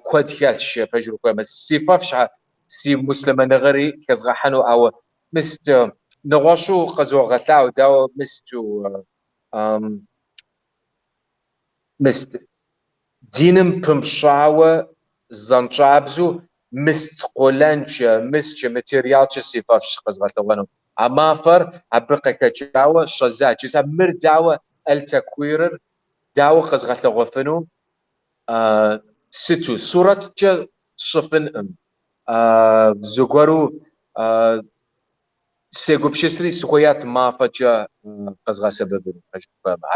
куэд хэлъщ пэжыр ухуеймэ. Си фӏэфӏщ си муслъымэныгъэри хэзгъэхьэну, ауэ мис нэгъуэщӏу къызогъэлъагъу, дауэ мысту мис диным пымыщӏауэ занщӏабзэу мыст къуэлэнкӏэ, мысткӏэ, материалкӏэ си фӏэфӏщ къэзгъэлъэгъуэну. А мафӏэр абы къыхэкӏауэ щӏэзат. Жысӏа, мыр дауэ Аль-Таквирыр дауэ къэзгъэлъэгъуэфыну? Сыту? Сурэткӏэ сщӏыфынкъым. Зыгуэру Сегупсысри сыхуеят мафӏэкӏэ къэзгъэсэбэпыну, пэжыр жыпӏэмэ.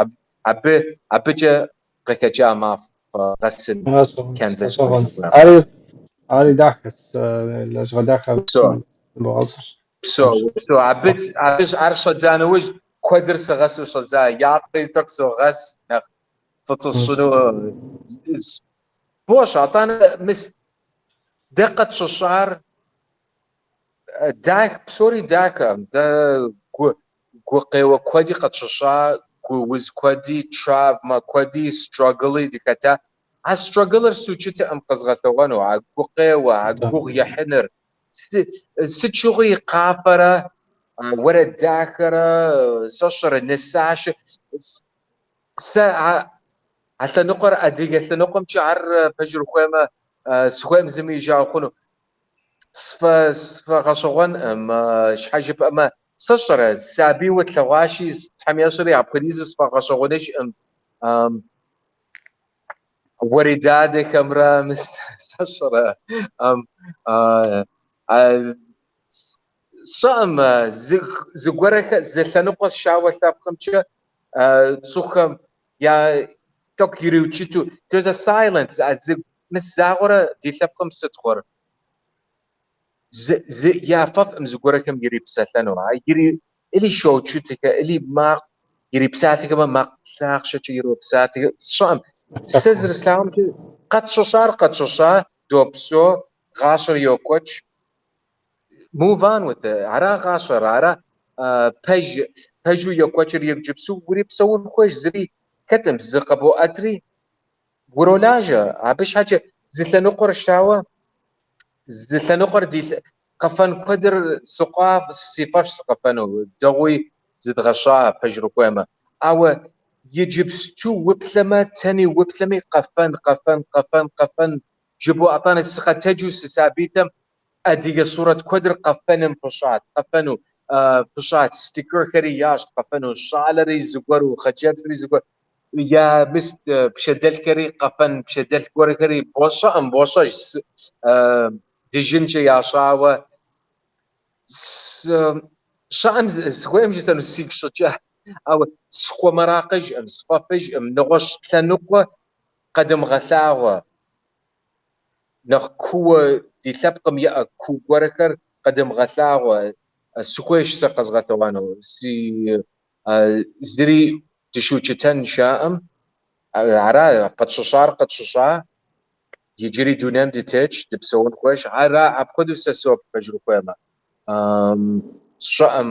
Абы абыкӏэ къыхэкӏа мафӏэ гъэсын canvas Гъэщӏэгъуэн. пэжыр жыпӏэмэ. Ари дахэщ, лэжьыгъэ дахэ Псо, богъэсщ. псо, псо. Абы ар щӏэдза нэужь куэдыр сыгъэсу щӏэдза. Ятӏэри тӏэкӏу согъэс, нэхъ фӏыцӏэ сщӏыну. Бощ, атӏанэ мис дэ къэтщӏыщӏар дах, псори дахэкъым. Дэ гукъеуэ куэди къэтщӏыщӏа, гу уз куэди, травмэ куэди, struggle-и дыхэта. А struggle-р сукӏытэкъым къэзгъэлъэгъуэну, а гукъеуэ, а гугъу ехьыныр. Сыт щыгъуи къафэрэ, уэрэд дахэрэ, сэ сщӏэрэ, нысащэ. Сэ а лъэныкъуэр, адыгэ лъэныкъуэмкӏэ ар пэжыр ухуеймэ, сыхуейм зыми и жагъуэ хъуну. Сфӏэгъэщӏэгъуэнкъым, щхьэ жыпӏэмэ, сэ сщӏэрэ, сабийуэ тлъэгъуащи, Тхьэм ещӏэри, апхуэдизу сфӏэгъэщӏэгъуэныжкъым уэредадэхэмрэ, сэ сщӏэрэ, сщӏэкъым, зыгуэрэхэ, зы лъэныкъуэ сшауэ лъэпкъымкӏэ цӏыхухэм я тӏэкӏу ириукӏыту. There's a silence, а зы мис загъуэрэ ди лъэпкъым сыт хъур? Зы яфӏэфӏкъым зыгуэрэхэм ирипсэлъэну. А ири или щоукӏытэхэ, или макъ ирипсалъэхэмэ макъ лъахъшэкӏэ иропсалъэхэ. Сщӏэкъым. Сэ зэрыслъагъумкӏэ, къэтщӏыщӏар къэтщӏыщӏа, допсэу, гъащӏэр йокӏуэкӏ. Move on with it. Ара гъащӏэр, ара пэж, пэжу екӏуэкӏыр иджыпсту урипсэун хуейщ, зыри хэткъым, зыкъыбоӏэтри уролажьэ. Абы щхьэкӏэ зы лъэныкъуэр щтауэ, зы лъэныкъуэр ди къэфэн куэдыр сыкъуа, си фӏэщ сыкъэфэну, дэгъуи зыдгъэщӏа пэжыр ухуеймэ. Ауэ иджыпсту уплъэмэ, тэни уплъэми къэфэн, къэфэн, къэфэн, къэфэн жыпӏэу, атӏанэ сыкъэтэджу сысабийтэм адыгэ сурэт куэдыр къэфэным пыщӏат, къэфэну пыщӏат, стикерхэри ящӏт къэфэну, щӏалэри зыгуэру, хъыджэбзри зыгуэр, я мис пщэдэлъхэри къэфэн пщэдэлъ гуэрхэри бощӏэкъым, бощӏэж, дыжьынкӏэ ящӏауэ. Сщӏэкъым, сыхуейкъым жысӏэну сигу щӏыкӏэ, ауэ схуэмэракъыжкъым, сфӏэфӏыжкъым, нэгъуэщӏ лъэныкъуэ къэдымыгъэлъагъуэ. Нэхъ кууэ ди лъэпкъым иӏэ куу гуэрхэр къэдымыгъэлъагъуэ, сыхуейщ сэ къэзгъэлъэгъуэну. Си зыри дыщукӏытэн щыӏэкъым. Ара къэтщӏыщӏар къэтщӏыщӏа, иджыри дунейм дытетщ, дыпсэун хуейщ. Ара апхуэдэу сэ соплъ пэжыр ухуеймэ. Сщӏэкъым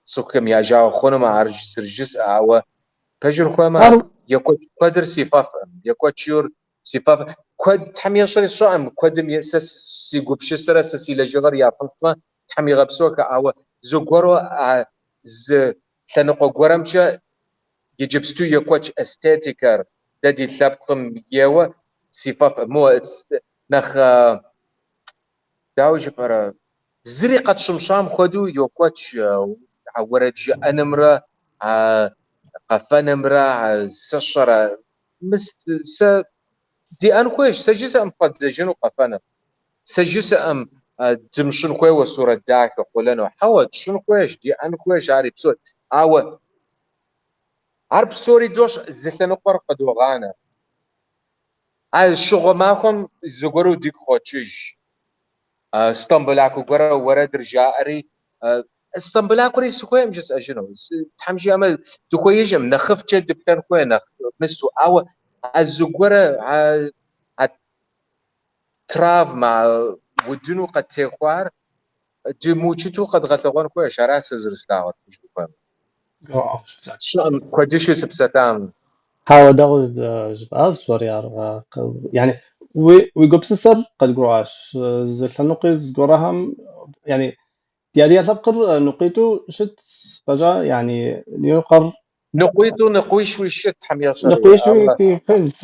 цӏыхухэм я жагъуэ хъунумэ, ар зэрыжысӏэ, ауэ пэжыр ухуеймэ, екӏуэкӏ куэдыр си фӏэфӏкъым. Екӏуэкӏыр си фӏэфӏ. Куэд Тхьэм ещӏэри сщӏэкъым, куэдым сэ си гупсысэрэ сэ си лэжьыгъэр яфӏэфӏмэ, Тхьэм игъэпсэухэ, ауэ зыгуэру а зы лъэныкъуэ гуэрэмкӏэ иджыпсту екӏуэкӏ эстетикэр дэ ди лъэпкъым ейуэ си фӏэфӏ. Мо нэхъ дауэ жыпӏэрэ, зыри къэтщымыщӏам хуэдэу йокӏуэкӏ а уэрэд жыӏэнымрэ а къэфэнымрэ, а сэ сщӏэрэ. Мис сэ диӏэн хуейщ, сэ жысӏэм фӏэдзэжыну къэфэныр. Сэ жысӏэм дымыщӏын хуейуэ сурэт дахэ къуэлэну. Хьэуэ, тщӏын хуейщ, диӏэн хуейщ ари псори. Ауэ ар псори дощӏ, зы лъэныкъуэр къыдогъанэ. А щыгъуэ махуэм зыгуэру дигу къокӏыж. Стамбулакӏуэ гуэрэ уэрэдыр жаӏэри, Стамбулакӏуэри сыхуейкъым жысӏэжыну. Тхьэм жиӏэмэ, дыхуеижкъым, нэхъыфӏкӏэ дыплъэн хуей, нэхъ мысу. Ауэ а зыгуэрэ а травмэ, удыну къыттехуар дымыукӏыту къэдгъэлъэгъуэн хуейщ. Ара сэ зэрыслъагъур жыхуэпӏэм. Сщӏэкъым, куэдыщэу сыпсэлъам. Хьэуэ, дэгъуэу жыпӏащ, сори ар. Yani уи гупсысэр къэдгурыӏуащ. Зы лъэныкъуи зыгуэрхэм, yani ди адыгэ лъэпкъыр ныкъуитӏу щыт фӏэкӏа, yani ныкъуэр Ныкъуитӏу, ныкъуищуи щыт, Тхьэм ещӏэри. Ныкъуищуи Ауэ хъунщ.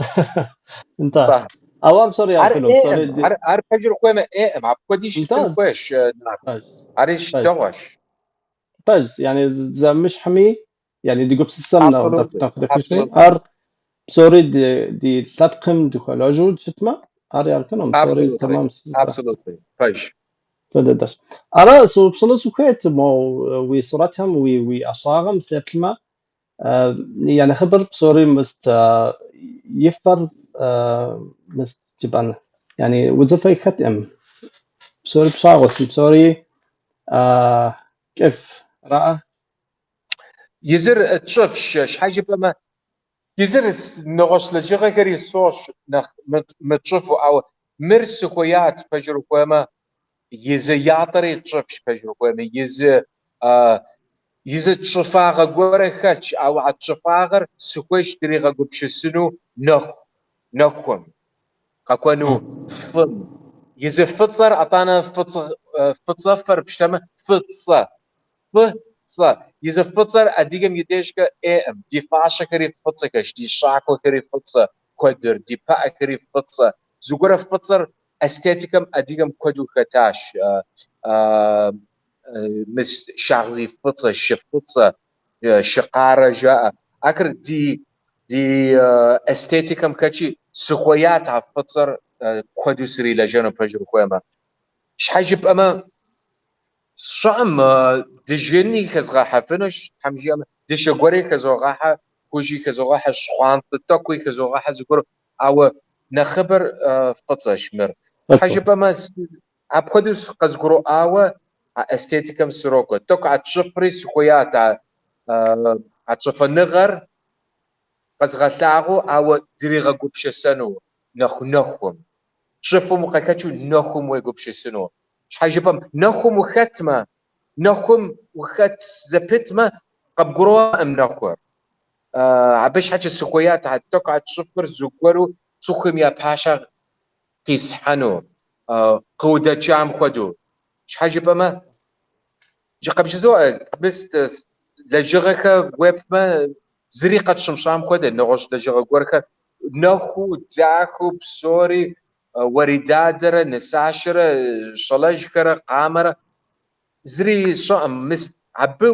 Нтӏэ. Тӏэ. Ауэ ар псори Ар яхуну, ӏейкъым, псори ди ар пэжыр ухуеймэ ӏейкъым, апхуэди щытын Нтӏэ. хуейщ, Нарт. Пэж. Ари Пэж. дэгъуэщ. Пэж, yani зэмыщхьми, yani ди гупсысэм нэхъ Absolutely, нэхъ дэхыжми, absolutely. ар псори ди лъэпкъым дыхуэлэжьу щытмэ, ар яркъыным, псори Absolutely, тэмэм. Absolutely. Пэж. Фӏы дыдэщ. Ара, сыупщӏыну сыхуейт, мо уи сурэтхэм, уи ӏэщӏагъэм сеплъмэ, я нэхъыбэр псори мыст и фэр мыст жыпӏэн. Яни удзыфэ хэткъым. Псори пщагъуэщ, псори кӏыфӏ, араӏэ? Езыр кӏыфӏщ, щхьэ жыпӏэмэ, езыр нэгъуэщӏ лэжьыгъэхэри сощӏ нэхъ мыкӏыфӏу, ауэ мыр сыхуеят, пэжыр ухуеймэ, езы ятӏэри кӏыфӏщ, пэжыр ухуеймэ, езы кӏыфӏагъэ гуэрэ хэлъщ, ауэ а кӏыфӏагъэр сыхуейщ дригъэгупсысыну нэху, нэхум, къэкӏуэну фӏым. Езы фӏыцӏэр атӏанэ фӏыцӏэфэр пщтэмэ, фӏыцӏэ, фӏыцӏэ. Езы фӏыцӏэр адыгэм и дежкӏэ ӏейкъым. Ди фащэхэри фӏыцӏэхэщ, ди щӏакхъуэхэри фӏыцӏэ куэдыр, ди пыӏэхэри фӏыцӏэ. Зыгуэрэ фӏыцӏэр эстетикэм адыгэм куэду хэтащ. Мис шагъдий фӏыцӏэ, шы фӏыцӏэ, шы къарэ жаӏэ. Ахэр ди эстетикэм хэтщи, сыхуеят а фӏыцӏэр куэду срилэжьэну, пэжыр ухуеймэ. Щхьэ жыпӏэмэ, сщӏэкъым, дыжьыни хэзгъэхьэфынущ, Тхьэм жиӏэмэ, дыщэ гуэри хэзогъэхьэ, хужьи хэзогъэхьэ, щхъуантӏэ тӏэкӏуи хэзогъэхьэ зыгуэр, ауэ нэхъыбэр фӏыцӏэщ мыр. Щхьэ жыпӏэмэ, апхуэдэу къызгурыӏуауэ а эстетикэм срокӏуэ. Тӏэкӏу а кӏыфӏри сыхуеят, а кӏыфӏыныгъэр къэзгъэлъагъуэу, ауэ дригъэгупсысэну нэху нэхум. Кӏыфӏым укъыхэкӏыу нэхум уегупсысыну. Щхьэ жыпӏэм, нэхум ухэтмэ, нэхум ухэт зэпытмэ, къыбгурыӏуэкъым нэхур. Абы щхьэкӏэ сыхуеят а тӏэкӏу а кӏыфӏыр зыгуэру цӏыхум я пащхьэ къисхьэну, къыудэкӏам хуэдэу. Щхьэ жыпӏэмэ, къыбжызоӏэ, мис лэжьыгъэхэр уеплъмэ, зыри къэтщымыщӏам хуэдэ, нэгъуэщӏ лэжьыгъэ гуэрхэр нэхуу, дахэу псори, Уэридадэрэ, нысащэрэ, щӏалэжьхэрэ, къамэрэ, зыри сщӏэкъым. Мис абы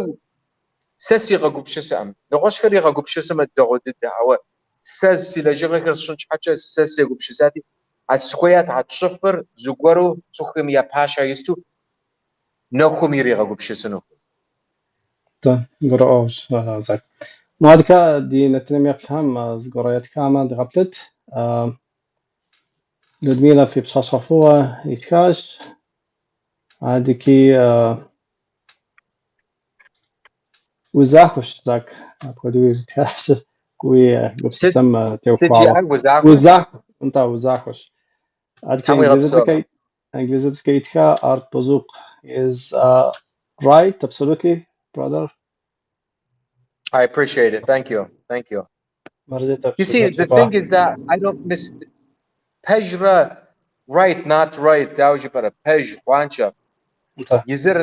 сэ сигъэгупсысэкъым. Нэгъуэщӏхэр игъэгупсысэмэ дэгъуэ дыдэ, ауэ сэ си лэжьыгъэхэр сщӏын щхьэкӏэ сэ сегупсысати, а сыхуеят а кӏыфӏыр зыгуэру цӏыхухэм я пащхьэ исту нэхум иригъэгупсысыну. Нтӏэ, гурыӏуэгъуэщ, Зак. Мурадхэ ди нэтыным еплъхэм зыгуэрэ ятхамэ дыгъэплъыт. Людмилэ фи пщыхьэщхьэ фӏыуэ итхащ. Адэкӏи узахуэщ, Зак, апхуэдэу итхащ уи Сыт гупсысэм сыт теухуауэ. жиӏар узахуэщ? Узахуэ, нтӏэ, узахуэщ. Адэкӏи Тхьэм уигъэпсэу. инглызыбзэкӏэ итха Art Bozuk is right, absolutely, brother. I appreciate it. Thank you. Thank you. Мэрзей You see, the thing is that I don't miss пэжрэ right, not right, дауэ жыпӏэрэ, пэж, къуаншэ. Нтӏэ. Езыр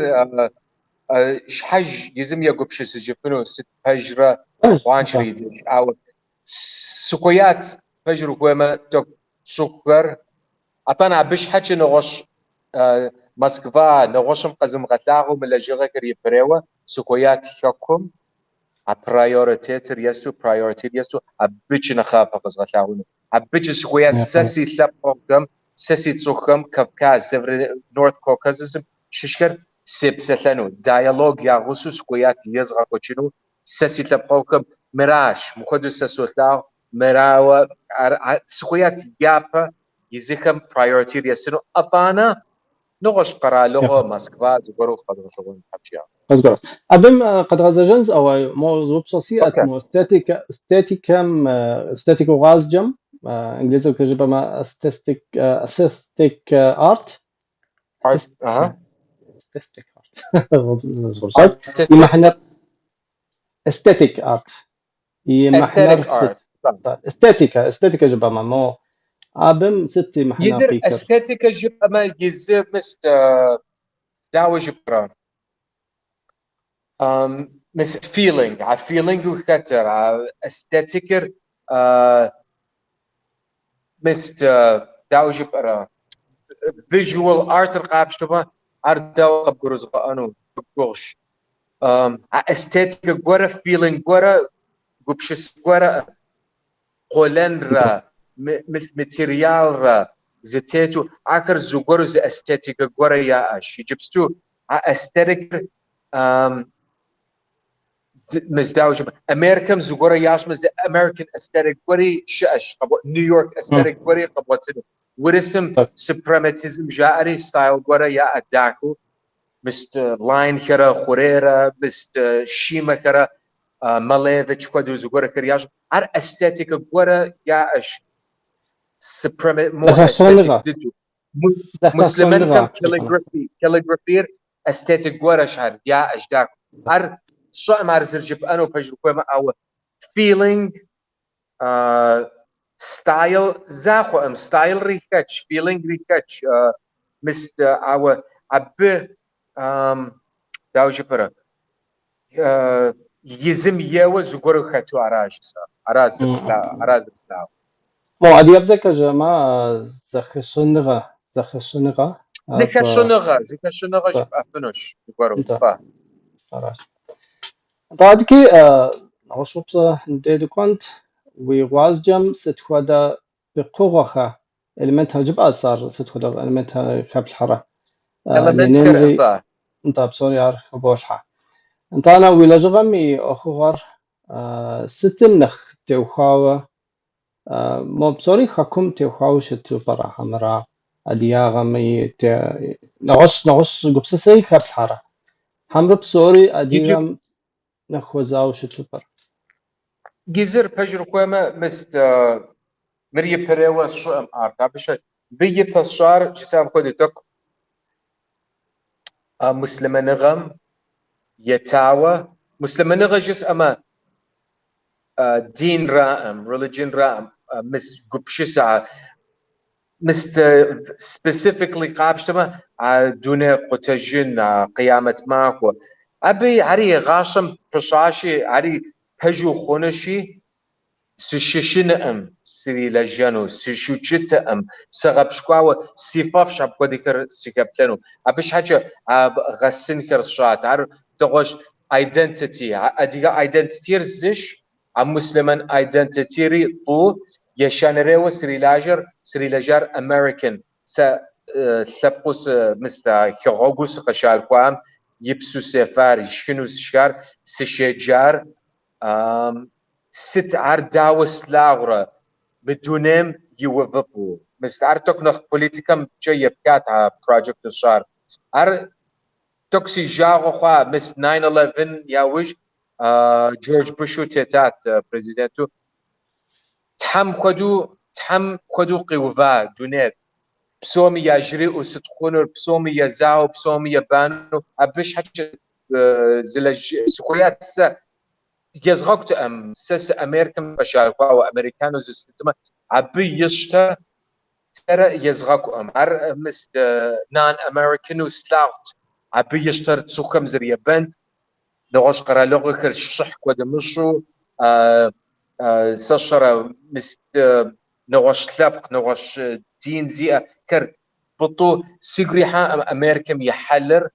щхьэж езым егупсысыжыфыну сыт пэжрэ Пэж, къуаншэрэ нтӏэ. и деж. Ауэ сыхуеят пэжыр ухуеймэ, тӏэкӏу цӏыхухэр. Атӏанэ абы щхьэкӏэ нэгъуэщӏ Москва, нэгъуэщӏым къэзымыгъэлъагъуэу мы лэжьыгъэхэр ипэрейуэ сыхуеят хэкум а приоритетыр есту, приоритет есту, абыкӏэ нэхъапэ къэзгъэлъагъуэну. Абыкӏэ сыхуеят сэ си лъэпкъхэм, сэ си цӏыхухэм, Кавказ, North Caucasus-м щыщхэр сепсэлъэну, диалог я гъусэу сыхуеят езгъэкӏуэкӏыну, сэ си лъэпкъэгъухэм мыращ, мыхуэдэу сэ солъагъу, мырауэ, сыхуеят япэ езыхэм приоритет естыну, атӏанэ нэгъуэщӏ къэралыгъуэ, Москва зыгуэру къэдгъэлъэгъуэн щхьэкӏэ. Къызгурыӏуащ. Абым къэдгъэзэжынщ, ауэ мо зы упщӏэ сиӏэт, Okay. мо эстетикэм, эстетикэ гъуазджэм, инглызыбзэкӏэ жыпӏэмэ aesthetic art, Art, aha. aesthetic art. Згъупщащ. И Artistic, мыхьэнэр aesthetic art. И мыхьэнэр aesthetic сыт? art. Эстетикэ, эстетикэ жыпӏэмэ, мо абым сыт и мыхьэнэ Езыр къикӏыр? эстетикэ жыпӏэмэ, езы мис дауэ жыпӏэрэ? Мис feeling, а feeling-у хэтыр, а эстетикэр мис дауэ жыпӏэрэ? Visual art-ыр къапщтэмэ, ар дауэ къыбгурызгъэӏуэну гугъущ. А эстетикэ гуэрэ, feeling гуэрэ, гупсысэ гуэрэ, къуэлэнрэ, мис материалрэ. зытету, ахэр зыгуэру зы эстетикэ гуэрэ яӏэщ. Иджыпсту а эстетикэр мыздауэ жыпӏэ, Америкэм зыгуэрэ ящӏмэ, зы American aesthetic гуэри щыӏэщ, New York aesthetic гуэри къэбгъуэтыну. Урысым супрематизм жаӏэри style гуэрэ яӏэ дахэу, мыст line хэрэ хъурейрэ, мыст щимэхэрэ, Малевич хуэдэу зыгуэрхэр ящӏ. Ар эстетикэ гуэрэ яӏэщ, мо эстетик дыдэу. Муслъымэнхэм calligraphy р эстетик гуэрэщ, ар яӏэщ дахэу. Ар сщӏэкъым ар зэрыжыпӏэну пэжыр ухуеймэ, ауэ feeling, style закъуэкъым, style ри хэтщ, feeling ри хэтщ, мыст, ауэ абы, дауэ жыпӏэрэ, езым ейуэ зыгуэру хэту ара жысӏэ, ара зэрыслъагъур. Мо адыгэбзэкӏэ жыпӏэмэ, зэхэщӏыныгъэ, зэхэщӏыныгъэ. Зэхэщӏыныгъэ, зэхэщӏыныгъэ жыпӏэфынущ зыгуэру. Нтӏэ. Аращ. Нтӏэ, адэкӏи нэгъуэщӏ упщӏэ дей дыкӏуэнт. Уи гъуазджэм сыт хуэдэ пкъыгъуэхэ, элементхэр жыпӏащ ар, сыт хуэдэ элементхэр хэплъхьэрэ? Элементхэр, нтӏэ. Нтӏэ, псори ар хыболъхьэ. Нтӏанэ, уи лэжьыгъэм и ӏуэхугъуэр сытым нэхъ теухуауэ, мо псори хэкум теухуауэ щыту пӏэрэ, хьэмэрэ адыгагъэм и нэгъуэщӏ гупсысэи хэплъхьэрэ? Хьэмэрэ псори адыгэм нэхъ хуэзауэ щыту пӏэрэ? Езыр пэжыр ухуеймэ, мыст, мыр ипэрейуэ сщӏыӏым арт. Абы щэ, мыбы ипэ сщӏар жысӏам хуэдэу тӏэкӏу муслъымэныгъэм етауэ. Муслъымэныгъэ жысӏэмэ, динраӏым, religion раӏым, мыс гупсысэ, мыст specifically къапщтэмэ, а дуней къутэжын, а къиямэт махуэ. Абы ари гъащӏэм пыщӏащи, ари пэжу хъунущи, сыщышынэӏым срилэжьэну, сыщукӏытэӏым, сыгъэпщкӏуауэ си фӏэфӏщ апхуэдэхэр сыхэплъэну. Абы щхьэкӏэ а гъэсынхэр сщӏат. Ар дэгъуэщ identity, адыгэ identity-р зыщ, а муслъымэн identity-ри тӏу, ещанэрейуэ срилажьэр, срилэжьар American, сэ лъэпкъыу мыс хэгъуэгуу сыкъыщалъхуам и псу сефар, и шхыну сшхар, сыщеджар, сыт ар дауэ слъагъурэ мы дунейм и увыпӏэу. Мис ар тӏэкӏу нэхъ политикэмкӏэ епхат а project сщӏар. Ар тӏэкӏу си жагъуэ хъуа, мис 9/11 яужь Джордж Бушу тетат президенту. Тхьэм хуэдэу къиува дунейр. Псоми яжриӏэу сыт хъунур, псоми езауэу, псоми ебанэу. Абы щхьэкӏэ сыхуеят сэ езгъэкӏутэкъым, сэ сы Америкэм къыщалъхуауэ, американу зыслъытмэ, абы ищтэ сэрэ езгъэкӏуӏым. Ар мыс non-American-у слъагъут. Абы ищтэр цӏыхухэм зэребэнт, нэгъуэщӏ къэралыгъуэхэр щыхь хуэдэмыщӏу, сэ сщӏэрэ мыс нэгъуэщӏ лъэпкъ, нэгъуэщӏ дин зиӏэхэр пӏытӏу сигу ирихьаӏым Америкэм и хьэлыр.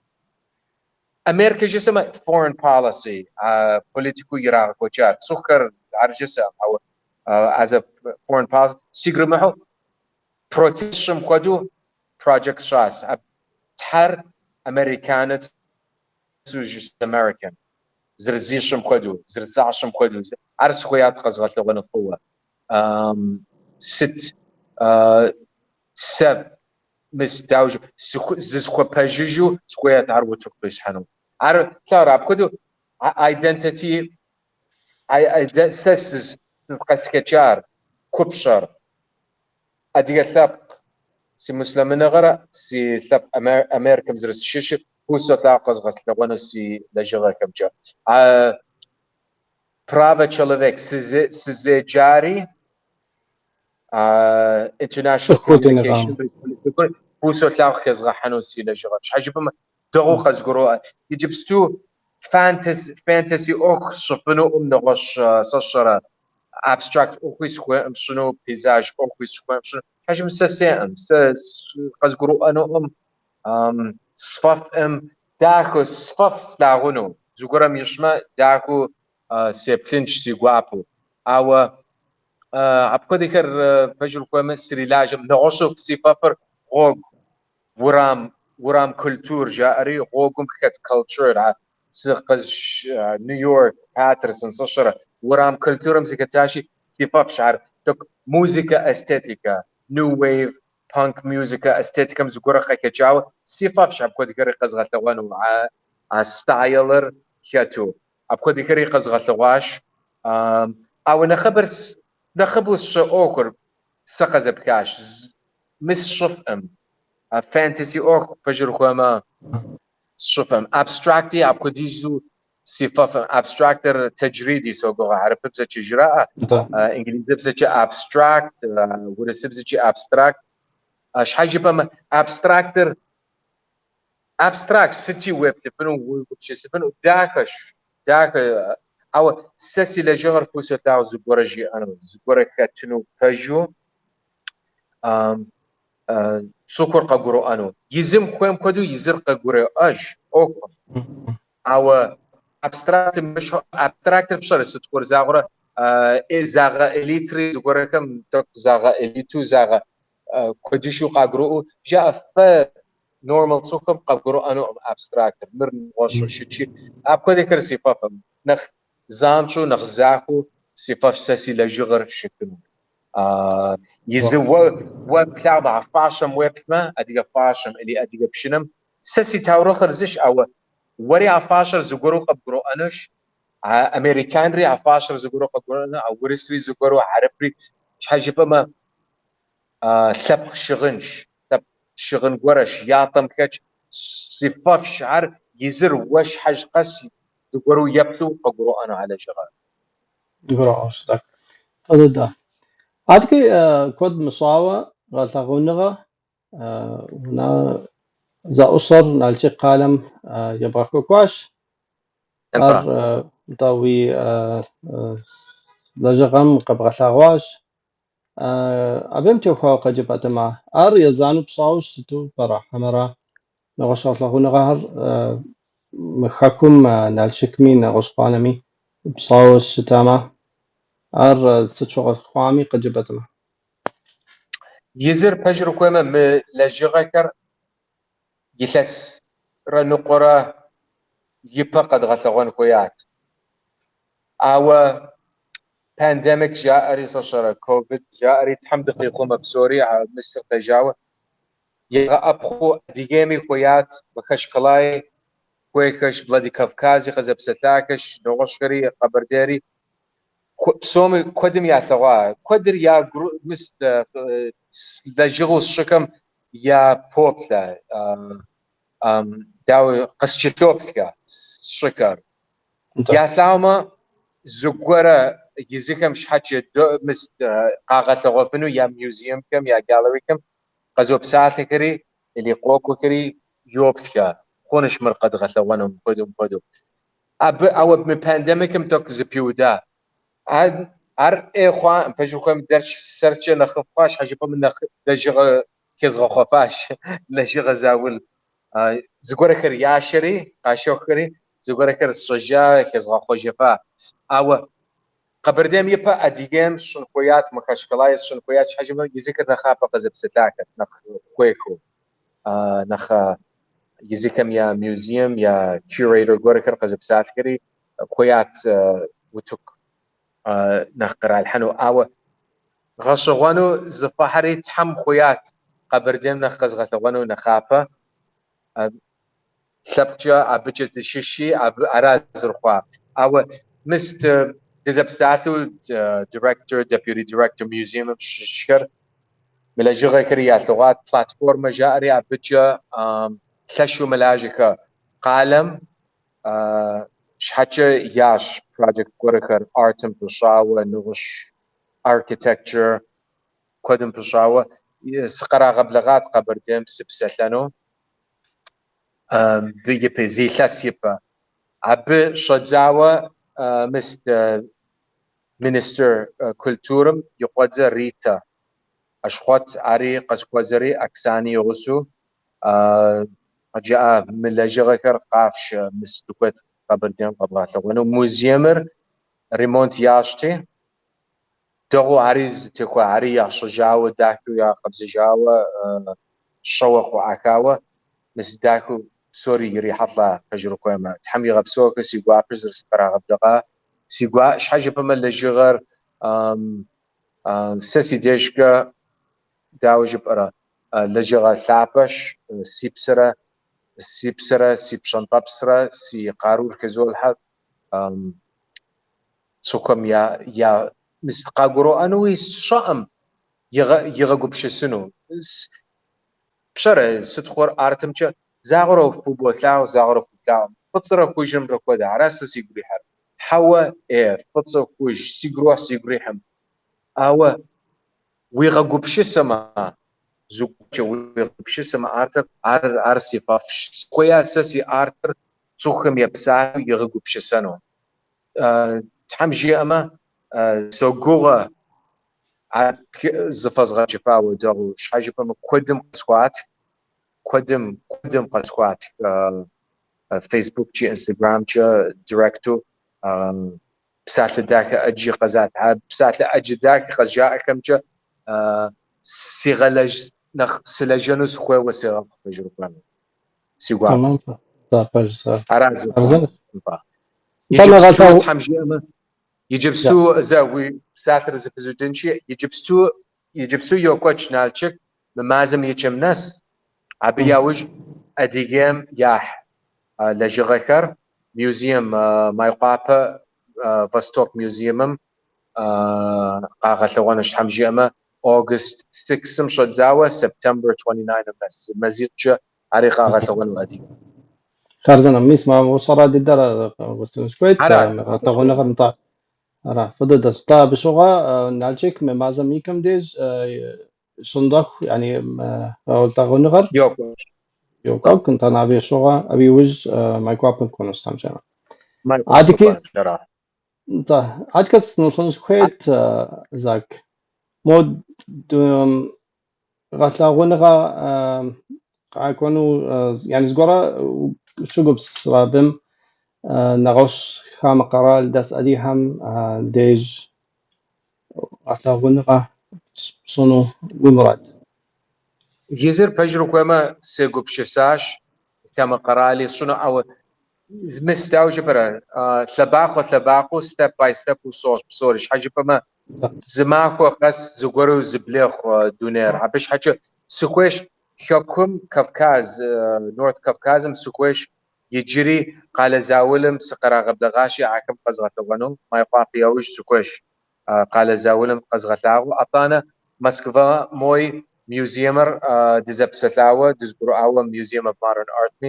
Америкэ жысӏэмэ, foreign policy, политикэу ирагъэкӏуэкӏар. Цӏыхухэр ар жысӏэкъым, ауэ as a foreign policy сигу иримыхьу протест сщӏым хуэдэу project сщӏащ. Тхьэр американецу жысӏэ American, зэрызищӏым хуэдэу, зэрызащӏым хуэдэу. Ар сыхуеят къэзгъэлъэгъуэну фӏыуэ. Сыт сэ мис дауэ зысхуэпэжыжу сыхуеят ар утыку къисхьэну. Ар лъагъурэ, апхуэдэу identity, сэ сызыкъэсхэкӏар, купщӏэр, адыгэ лъэпкъ, си муслъымэныгъэрэ си лъэпкъ Америкэм зэрысщыщыр фӏыуэ солъагъу къэзгъэлъэгъуэну си лэжьыгъэхэмкӏэ. Права человек сызеджари, international communication фӏыуэ солъагъу хезгъэхьэну си лэжьыгъэм. Щхьэ жыпӏэмэ, дэгъуэу къэзгурыӏуэ. Иджыпсту фэнтези ӏуэху сщӏыфынукъым, нэгъуэщӏ сэ сщӏэрэ abstract ӏуэхуи сыхуейкъым сщӏыну, пейзаж ӏуэхуи сыхуейкъым сщӏыну. Щхьэ жыпӏэмэ, сэ сеӏым, сэ къэзгурыӏуэнукъым, сфӏэфӏым, дахэу сфӏэфӏ слъагъуну. Зыгуэрым ищӏмэ, дахэу сеплъынщ си гуапэу. Ауэ Апхуэдэхэр пэжыр ухуеймэ, срилажьэм. Нэгъуэщӏу си фӏэфӏыр гъуэгу, урам, урам культур жаӏэри, гъуэгум хэт culture, а сыкъызыщ Нью-Йорк, Паттерсон, сщӏэрэ, урам культурэм сыхэтащи, си фӏэфӏщ ар. Тӏэкӏу музыкэ эстетикэ, new wave, punk музыкэ эстетикэм зыгуэр къыхэкӏауэ, си фӏэфӏщ апхуэдэхэри къэзгъэлъэгъуэну, а стайлыр хэту. Апхуэдэхэри къэзгъэлъэгъуащ. Ауэ нэхъыбэр нэхъыбэу сщӏы ӏуэхур сэ къызэпхащ. Мы сщӏыфӏым. Фэнтези ӏуэху пэжыр ухуеймэ сщӏыфӏым. Абстракти апхуэдизу си фӏэфӏым. Абстрактыр тэджриди согугъэ хьэрыпыбзэкӏэ жраӏэ, инглизыбзэкӏэ abstract, урысыбзэкӏэ абстракт. Щхьэ жыпӏэмэ, абстрактыр абстракт сыти уеплъыфыну, уегупсысыфыну, дахэщ, дахэ. Ауэ сэ си лэжьыгъэр фӏыуэ солъагъу зыгуэрэ жиӏэну, зыгуэрэ хэтыну пэжу, цӏыхур къэгурыӏуэну. Езым хуейм хуэдэу езыр къэгурыӏуэж ӏуэхум. Ауэ абстрактым мыщхьу, абстрактыр пщӏэрэ сыт хуэр загъуэрэ загъээлитри зыгуэрхэм тӏэкӏу загъээлиту, загъэ куэдыщэу къагурыӏуэу жаӏэ, фэ нормал цӏыхухэм къэгурыӏуэнукъым абстрактыр, мыр нэгъуэщӏу щытщи. Апхуэдэхэр си фӏэфӏым. Нэхъ занщӏэу, нэхъ захуэу си фӏэфӏ сэ си лэжьыгъэр щытыну. Езы уэ уэ плъагъумэ, а фащэм уеплъмэ, адыгэ фащэм или адыгэ пшынэм, сэ си таурыхъыр зыщ, ауэ уэри а фащэр зыгуэру къыбгурыӏуэнущ, а американри а фащэр зыгуэру къыбгурыӏуэну, а урысри зыгуэру, хьэрыпри, щхьэ жыпӏэмэ, лъэпкъ щыгъынщ, лъэпкъ щыгъын гуэрэщ, ятӏэм хэтщ, си фӏэфӏщ ар езыр уэ щхьэж къэс зыгуэру еплъу къыгурыӏуэну а лэжьыгъэр. Гурыӏуэгъуэщ, так. Фӏы дыдэ. Адэкӏи куэд мыщӏауэ гъэлъэгъуэныгъэ унэ зэӏущӏэр Налшык къалэм ебгъэкӏуэкӏуащ. Ар нтӏэ уи лэжьыгъэм къэбгъэлъэгъуащ. Абым теухуауэ къыджепӏэтэмэ, ар езанэу пщӏауэ щыту пӏэрэ, хьэмэрэ нэгъуэщӏ гъэлъэгъуэныгъэхэр мы хэкум, Налшыкми, нэгъуэщӏ къалэми пщӏауэ щытамэ, ар сыт щыгъуэ хъуами къыджепӏэтэмэ. Езыр пэжыр ухуеймэ, мы лэжьыгъэхэр илъэсрэ ныкъуэрэ ипэ къэдгъэлъэгъуэн хуеят. Ауэ pandemic жаӏэри, сщӏэрэ, ковид жаӏэри, Тхьэм дыкъихъумэ псори, а Мысыр къежауэ, ягъэӏэпхъуэу Адыгейми хуеят, Махачкалаи хуейхэщ, Владикавкази къызэпсэлъахэщ, нэгъуэщӏхэри, Къэбэрдейри. Псоми куэдым ялъэгъуа, куэдыр я мыс лэжьыгъэу сщӏыхэм я поплъэ, дауэ къыскӏэлъоплъхэ сщӏыхэр. Ялъагъумэ, зыгуэрэ езыхэм щхьэкӏэ мыс къагъэлъэгъуэфыну я музейхэм, я галерехэм къызопсалъэхэри, или къокӏуэхэри йоплъхэ. Хъунущ мыр къэдгъэлъэгъуэну, мыпхуэдэу, мыпхуэдэу. Абы, ауэ мы пандемикым тӏэкӏу зэпиуда. Ар ӏей хъуакъым, пэжу ухуеймэ, сэркӏэ нэхъыфӏ хъуащ, щхьэ жыпӏэмэ нэхъ лэжьыгъэ хезгъэхъуэфащ, лэжьыгъэ заул. Зыгуэрхэр ящэри, къащэхухэри, зыгуэрхэр сщӏыжа, хезгъэхъуэжыфа. Ауэ Къэбэрдейм ипэ Адыгейм сщӏын хуеят, Махачкалаи сщӏын хуеят, щхьэ жыпӏэмэ езыхэр нэхъапэ къызэпсэлъахэт, нэхъ хуейхэу. Нэхъ езыхэм я музейм, я curator гуэрхэр къызэпсалъэхэри хуеят утыку нэхъ къралъхьэну. Ауэ гъэщӏэгъуэну зэфӏэхьэри Тхьэм хуеят Къэбэрдейм нэхъ къэзгъэлъэгъуэну нэхъапэ. Лъэпкъкӏэ абыкӏэ дыщыщи, абы ара зэрыхъуар. Ауэ мис дызэпсалъэу директор, deputy director музейм щыщхэр мы лэжьыгъэхэри ялъэгъуат, платформэ жаӏэри абыкӏэ лъэщу мэлажьэхэ. Къалэм щхьэкӏэ ящӏ проект гуэрхэр артым пыщӏауэ, нэгъуэщӏ architecture куэдым пыщӏауэ. Сыкърагъэблэгъат Къэбэрдейм сыпсэлъэну. Абы ипэ, зы илъэс ипэ. Абы щӏэдзауэ мис министр культурэм и къуэдзэ Ритэ Ащхъуэт, ари къысхуэзэри Оксани и гъусэу къыджаӏа мы лэжьыгъэхэр къафшэ, мис дыхуейт Къэбэрдейм къэбгъэлъэгъуэну. Музеймыр ремонт ящӏти. Дэгъуэу ари зытехуа, ари ящӏыжауэ, дахэу ягъэкъэбзэжауэ, щӏэуэ къыӏуахауэ, мис дахэу псори ирихьэлӏа, пэжыр ухуеймэ. Тхьэм игъэпсэухэ, си гуапэр зэрысыкърагъэблэгъа. Си гуа, щхьэ жыпӏэмэ лэжьыгъэр сэ си дежкӏэ, дауэ жыпӏэрэ, лэжьыгъэ лъапӏэщ, си псэрэ, си псэрэ, си пщӏэнтӏэпсрэ, си къарур хызолъхьэ. Цӏыхухэм я мис къагурыӏуэнуи сщӏэӏым, игъэгупсысыну. Пщӏэрэ, сыт хъур артымкӏэ загъуэрэ фӏы болъагъу, загъуэрэ фӏы плъагъум. Фӏыцӏэрэ хужьымрэ хуэдэ, ара сэ сигу ирихьэр. Хьэуэ, фӏыцӏэ, хужь, сигу ирохь, сигу ирихьым. Ауэ уигъэгупсысэмэ, зыгуэркӏэ уигъэгупсысэмэ артыр, ар си фӏэфӏщ. Сыхуея сэ си артыр цӏыхухэм епсалъэу игъэгупсысэну. Тхьэм жиӏэмэ, согугъэ ар зэфӏэзгъэкӏыфауэ дэгъуэу. Щхьэ жыпӏэмэ, куэдым къысхуатх, куэдым къысхуатх Фейсбуккӏэ, Инстаграмкӏэ директу псалъэ дахэ ӏэджи къызат. А псалъэ ӏэджэ дахэ къызжаӏэхэмкӏэ сигъэлэжь, нэхъ сылэжьэну сыхуейуэ сигъэхъу, пэжыр ухуеймэ. Си гуапэ. Тэмэм, пэж сэр. Ара Хъарзынэщ. зыхъуар. Нтӏэ, Иджыпсту нэгъэлъагъу. Тхьэм жиӏэмэ, Я. иджыпсту зэ уи псалъэр зэпызудынщи, иджыпсту йокӏуэкӏ Налшык мы мазэм и кӏэм нэс, абы яужь Адыгейм яхь лэжьыгъэхэр музейм, Майкъуапэ Восток музеймым къагъэлъэгъуэнущ, Тхьэм жиӏэмэ, August 6-м щӏэдзауэ September 29-м нэс, зы мазитӏкӏэ ари къагъэлъэгъуэну Адыгейм. Хъарзынэ, мис мы упщӏэра дыдэр уэстыну сыхуейт, Арат. мы гъэлъэгъуэныгъэр, нтӏэ. Ара, фӏы дыдэщ. Нтӏэ, абы щыгъуэ Налшык мы мазэм и кӏэм деж щондэху, яни гъэлъэгъуэныгъэр Йокӏуэкӏ. йокӏуэкӏ, нтӏэ, абы щыгъуэ, абы иужь Майкъуапэ кӏуэнущ, Тхьэм жиӏэмэ. Майкъуапэ Адэкӏи, кӏуэнущ, ара. нтӏэ, адэкӏэ сынолъэӏуну сыхуейт, Зак. Мо гъэлъэгъуэныгъэ къакӏуэну, яни зыгуэрэ щыгупсысрэ абым нэгъуэщӏ хамэ къэрал дэс адыгэхэм деж гъэлъэгъуэныгъэ пщӏыну уи мурад? Езыр пэжыр ухуеймэ, сегупсысащ, хамэ къэрали сщӏыну, ауэ мис дауэ жыпӏэрэ, лъэбакъуэ лъэбакъуэу, step by step сощӏ псори. Щхьэ жыпӏэмэ, зы махуэ къэс зыгуэру зыблехъу дунейр. Абы щхьэкӏэ сыхуейщ Хэкум, Кавказ, North Кавказым сыхуейщ иджыри къалэ заулым сыкърагъэблэгъащи, ахэм къэзгъэлъэгъуэну. Майкъуапэ яужь сыхуейщ къалэ заулым къэзгъэлъагъуэу. Атӏанэ Москва мой музеймэр дызэпсэлъауэ, дызгурыӏуауэ Museum of Modern Art-ми,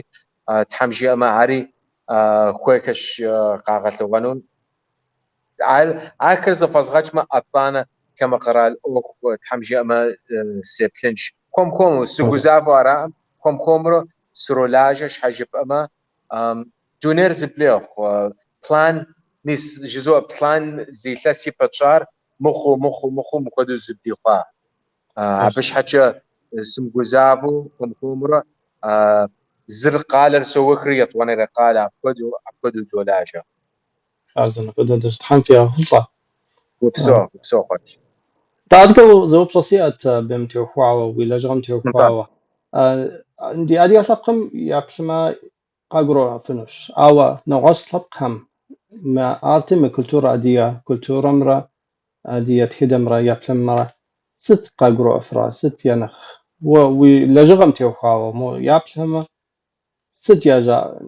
Тхьэм жиӏэмэ, ари хуейхэщ къагъэлъэгъуэну. Ахэр зэфӏэзгъэкӏмэ, атӏанэ хамэ къэрал ӏуэху, Тхьэм жиӏэмэ, сеплъынщ. Хуэм-хуэму, сыгузавэу араӏым, хуэм-хуэмурэ сролажьэ, щхьэ жыпӏэмэ, дунейр зыблехъу. План, мис жызоӏэ, план зы илъэс ипэ тщӏар мыхъуу, мыхъуу, мыхъуу, мыхуэдэу зыблихъуа. Абы щхьэкӏэ сымыгузавэу, хуэм-хуэмурэ зыр къалэр соухри, етӏуанэрей къалэ, апхуэдэу долажьэ. Хъарзынэ, фӏы дыдэщ. Тхьэм фигъэхъулӏэ. Упсэу, упсэу, къуэш. Нтӏэ, адэкӏэ зы упщӏэ сиӏэт абым теухуауэ, уи лэжьыгъэм теухуауэ. Ди адыгэ лъэпкъым еплъмэ къагурыӏуэфынущ, ауэ нэгъуэщӏ лъэпкъхэм мы артым, мы культурэ, адыгэ культурэмрэ адыгэ тхыдэмрэ еплъымрэ сыт къагурыӏуэфрэ, сыт я нэхъ уэ уи лэжьыгъэм теухуауэ мо еплъымэ, сыт я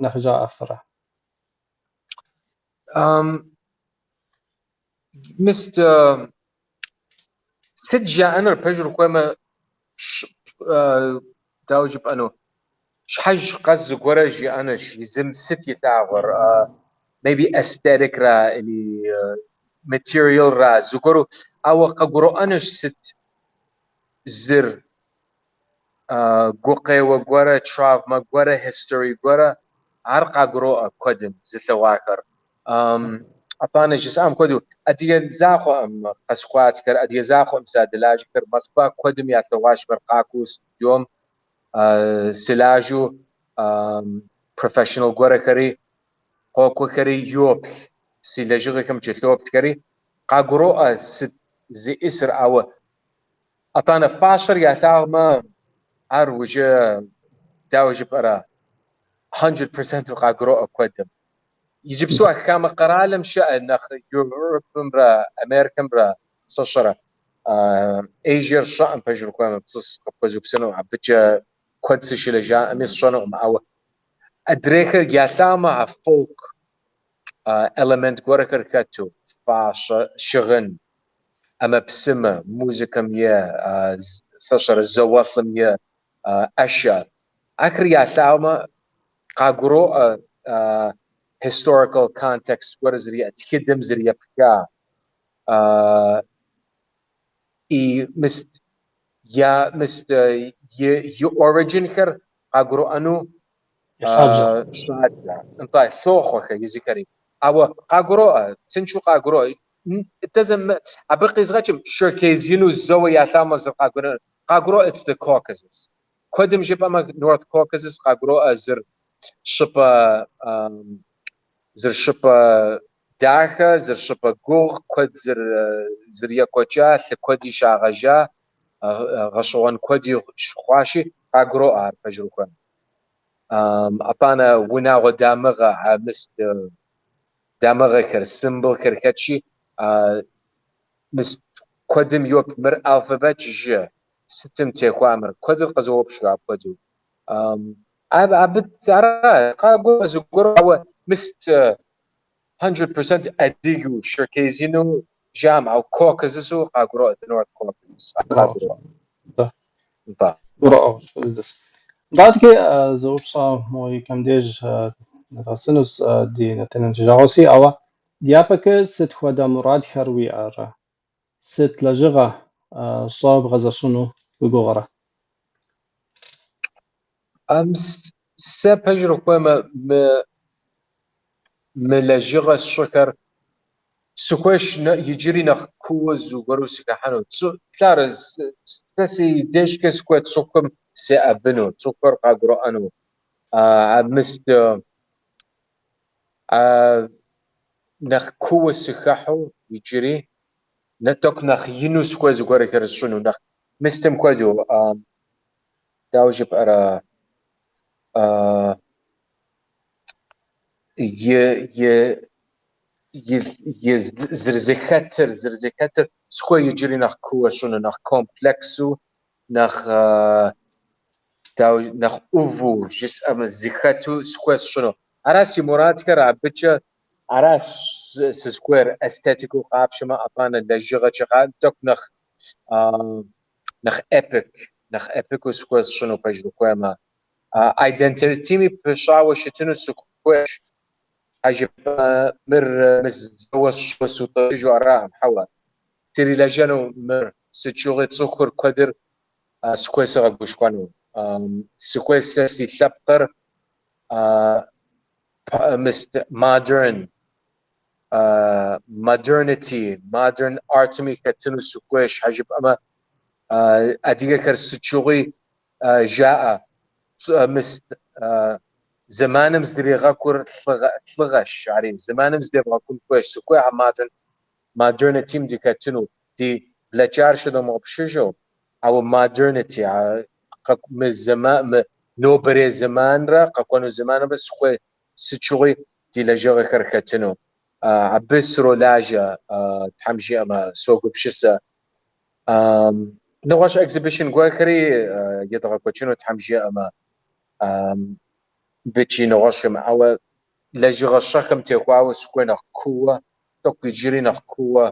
нэхъ жаӏэфрэ? Мис сыт жаӏэнур, пэжыр ухуеймэ, дауэ жыпӏэну? Щхьэж къэс зыгуэрэ жиӏэнущ, езым сыт илъагъур, maybe aesthetic-ра или material-ра, зыгуэру, ауэ къагурыӏуэнущ сыт зыр гукъеуэ гуэрэ, травмэ гуэрэ, history гуэрэ, ар къагуроӏуэ куэдым зылъэгъуахэр. Атӏанэ жысӏам хуэдэу, адыгэ закъуэкъым къэсхуатхэр, адыгэ закъуэкъым садэлажьэхэр. Москва куэдым ялъэгъуащ мыр къакӏуэу студиом сылажьэу, professional гуэрэхэри, къокӏуэхэри йоплъ, си лэжьыгъэхэм кӏэлъоплъхэри, къагуроӏуэ сыт зиӏысыр, ауэ атӏанэ фащэр ялъагъумэ, ар уже, дауэ жыпӏэрэ, 100% къагуроӏуэ куэдым. Иджыпсту а хамэ къэралым щыӏэ нэхъ Европэмрэ Америкэмрэ, сэ сщӏэрэ, Азиер сщӏэӏым, пэжыр ухуеймэ, пцӏы къыпхуэзупсыну, абыкӏэ куэд сыщылэжьаӏыми сщӏэнукъым, ауэ адрейхэр ялъагъумэ а folk элемент гуэрхэр хэту, фащэ, щыгъын, ӏэмэпсымэ, музыкэм е, сэ сщӏэрэ, зауэлӏым е ӏэщэ, ахэр ялъагъумэ къагуроӏуэ historical context гуэр зэриӏэ, тхыдэм зэрепха. И мыст я мыст и origin-хэр къагурыӏуэну щӏадзэ. Нтӏэ, лъохъуэхэ езыхэри. Ауэ къагуроӏуэ, тыншу къагуроӏуэ. It doesn't, абы къизгъэкӏым Черкезину зэуэ ялъагъумэ зэрыкъагурыӏуэр. Къагуроӏуэ it's the Caucasus. Куэдым жыпӏэмэ North Caucasus къагуроӏуэ зыр щӏыпӏэ зыр щӏыпӏэ дахэ, зыр щӏыпӏэ гугъу, куэд зэрекӏуэкӏа, лъы куэди щагъэжа, гъэщӏэгъуэн куэди хъуащи, къагуроӏуэ ар пэжыр ухуеймэ. Атӏанэ унагъуэ дамыгъэ, а мыст дамыгъэхэр, символхэр хэтщи, мыст куэдым йоплъ, мыр алфавит жы, сытым техуа мыр, куэдыр къызоупщӏ апхуэдэу. Абы ара къагуроӏуэ зыгуэр, ауэ мыст 100% адыгэу, черкезину жаӏэм, ауэ Caucasus-у къагуроӏуэ, the North Caucasus. Къагуроӏуэ. Нтӏэ. Гурыӏуэгъуэщ. Нтӏэ, зы упщӏэ мо икӏэм деж нэдгъэсынущ ди нэтыным си жагъуэси, ауэ дяпэкӏэ сыт хуэдэ мурадхэр уиӏэрэ? Сыт лэжьыгъэ щӏэ бгъэзэщӏыну уи гугъэрэ? Сэ пэжыр ухуеймэ, мы лэжьыгъэ сщӏыхэр сыхуейщ иджыри нэхъ кууэ зыгуэру сыхыхьэну. Плъагъурэ, сэ си дежкӏэ сыхуей цӏыхухэм сеӏэбыну, цӏыхухэр къагурыӏуэну. А мыст нэхъ кууэ сыхыхьэу иджыри, тӏэкӏу нэхъ ину сыхуей зыгуэрхэр сщӏыну, нэхъ мыстым хуэдэу, дауэ жыпӏэрэ, и и зэрызэхэтыр сыхуей иджыри нэхъ кууэ сщӏыну, нэхъ комплексу, нэхъ дауэ нэхъ ӏуву жысӏэмэ зэхэту сыхуей сщӏыну. Ара си мурадхэр абыкӏэ, ара сызыхуейр эстетикэу къапщэмэ, атӏанэ лэжьыгъэкӏэ тӏэкӏу нэхъ нэхъ epic, нэхъ эпикыу сыхуей сщӏыну пэжыр ухуеймэ. Identity-ми пыщӏауэ щытыну сыхуейщ. Жыпӏэмэ, мыр зэуэ сщӏыуэ сутӏыпщыжу аракъым, хьэуэ. Срилэжьэну мыр сыт щыгъуи цӏыхур куэдыр сыхуей сыгъэгушхуэну. Сыхуей сэ си лъэпкъыр modern, modernity, modern art-ми хэтыну сыхуейщ, щхьэ жыпӏэмэ, адыгэхэр сыт щыгъуи жаӏэ, мыст зэманым здригъэкӏур лӏыгъэщ, ари зэманым здебгъэкӏун хуейщ. Сыхуей а modernity-м дыхэтыну, ди блэкӏар щыдомыгъэпщыжу, ауэ modernity, мы зэман, мы нобэрей зэманрэ къэкӏуэну зэманымрэ сыхуей сыт щыгъуи ди лэжьыгъэхэр хэтыну. Абы сролажьэ, Тхьэм жиӏэмэ, согупсысэ. Нэгъуэщӏ exhibition гуэрхэри едгъэкӏуэкӏыну Тхьэм жиӏэмэ, бычи нэгъуэщӏхэм, ауэ лэжьыгъэ щӏэхэм техуауэ сыхуей нэхъ кууэ, тӏэкӏу иджыри нэхъ кууэ,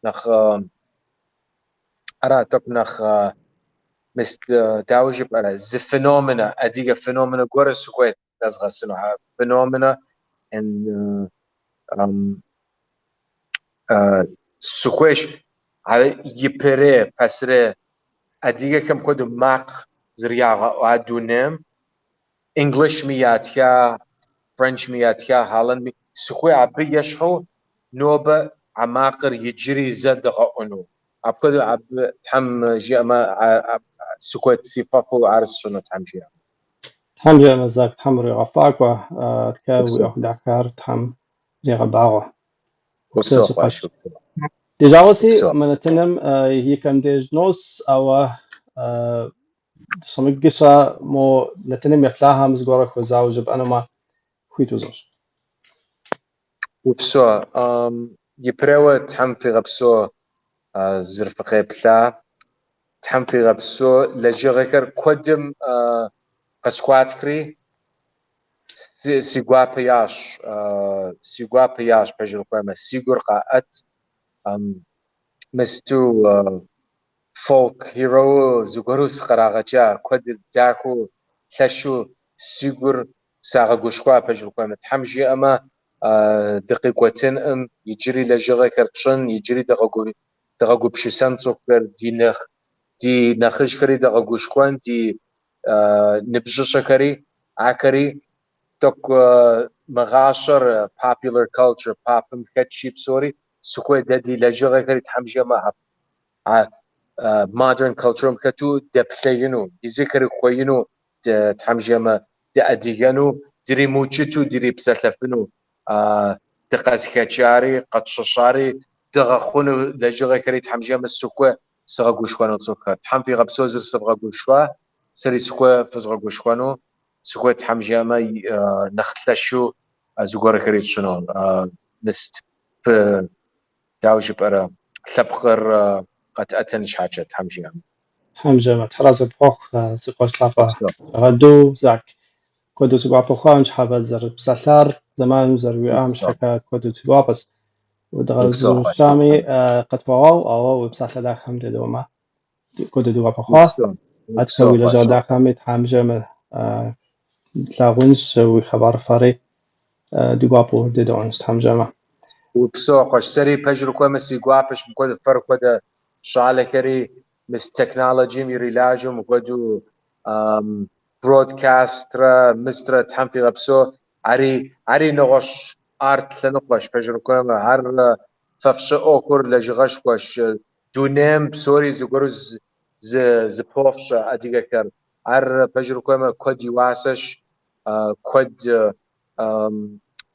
нэхъ ара тӏэкӏу нэхъ мыст дауэ жыпӏэрэ, зы феномена, адыгэ феномена гуэр сыхуейт нэзгъэсыну. А феномена сыхуейщ а ипэрей, пасэрей адыгэхэм хуэдэу макъ зэрягъэӏуа дунейм, English-ми ятха, French-ми ятха, Holland-ми, сыхуей абы ещхьу нобэ а макъыр иджыри зэ дыгъэӏуну. Апхуэдэу абы Тхьэм жиӏэмэ, сыхуейт си фӏэфӏу ар сщӏыну Тхьэм жиӏэмэ. Тхьэм жиӏэмэ, Зак, Тхьэм уригъэфӏакӏуэ, тхэ уи ӏуэху дахэр Тхьэм иригъэбагъуэ. Упсэу, къуэш, упсэу. Ди жагъуэси, Упсэу. мы нэтыным и кӏэм деж нос, ауэ дыщӏэмыкӏыщэ мо нэтыным еплъахэм зыгуэрэ хуэзауэ жыпӏэнумэ, хуит узощӏ. Упсэу. Ипэрейуэ Тхьэм фигъэпсэу зэрыфыкъеплъа. Тхьэм фигъэпсэу лэжьыгъэхэр куэдым къысхуатхри, си гуапэ ящӏ, си гуапэ ящӏ, пэжыр ухуеймэ, си гур къаӏэт. Мысту folk hero зыгуэру сыкърагъэкӏа, куэдыр дахэу, лъэщу си гур сагъэгушхуа, пэжыр ухуеймэ. Тхьэм жиӏэмэ, дыкъикӏуэтынкъым, иджыри лэжьыгъэхэр тщӏын, иджыри дыгъэгупсысэн цӏыхухэр, ди нэхъыжьхэри дыгъэгушхуэн, ди ныбжьыщӏэхэри, ахэри тӏэкӏу мы гъащӏэр popular culture, попым хэтщи псори, сыхуей дэ ди лэжьыгъэхэри Тхьэм жиӏэмэ, а modern culture-м хэту дэплъеину, езыхэри хуеину, Тхьэм жиӏэмэ, дыадыгэну, дримыукӏыту дрипсэлъэфыну, дыкъызыхэкӏари, къэтщыщӏари, дыгъэхъуну лэжьыгъэхэри Тхьэм жиӏэмэ, сыхуей сыгъэгушхуэну цӏыхухэр. Тхьэм фигъэпсэу зэрысывгъэгушхуа, сэри сыхуей фызгъэгушхуэну, сыхуей Тхьэм жиӏэмэ, нэхъ лъэщу зыгуэрхэри тщӏыну. Мыст, дауэ жыпӏэрэ, лъэпкъыр къэтӏэтын щхьэкӏэ, Тхьэм жиӏэмэ. Тхьэм жиӏэмэ, Тхьэразэ пхуэхъу, си къуэш лъапӏэ Упсэу. Шэгъэду Зак. Куэду си гуапэ хъуа ныщхьэбэ зэрыпсэлъар, зэманым зэрыуиӏам Упсэу. щхьэкӏэ куэду си гуапэщ. Упсэу, къуэш. Удгъэзущами къытхуэгъэгъу, ауэ уи псалъэ дахэм дедэӏуэмэ, куэду ди гуапэ хъуа. Упсэу. Аткӏэ Упсэу, уи къуэш. лэжьыгъэ дахэми Тхьэм жиӏэмэ тлъагъунщ, уи хъыбарыфӏри ди гуапэу дедэӏуэнщ, Тхьэм жиӏэмэ. Упсэу, къуэш. Сэри пэжыр ухуеймэ, си гуапэщ мыпхуэдэ фэр хуэдэ щӏалэхэри мис технологием ирилажьэу мыпхуэдэу broadcast-рэ мыстрэ Тхьэм фигъэпсэу. Ари нэгъуэщӏ арт лъэныкъуэщ, пэжыр ухуеймэ. Ар фэ фщӏы ӏуэхур лэжьыгъэшхуэщ. Дунейм псори зыгуэру зыпофщӏэ адыгэхэр. Ар пэжыр ухуеймэ, куэд и уасэщ, куэд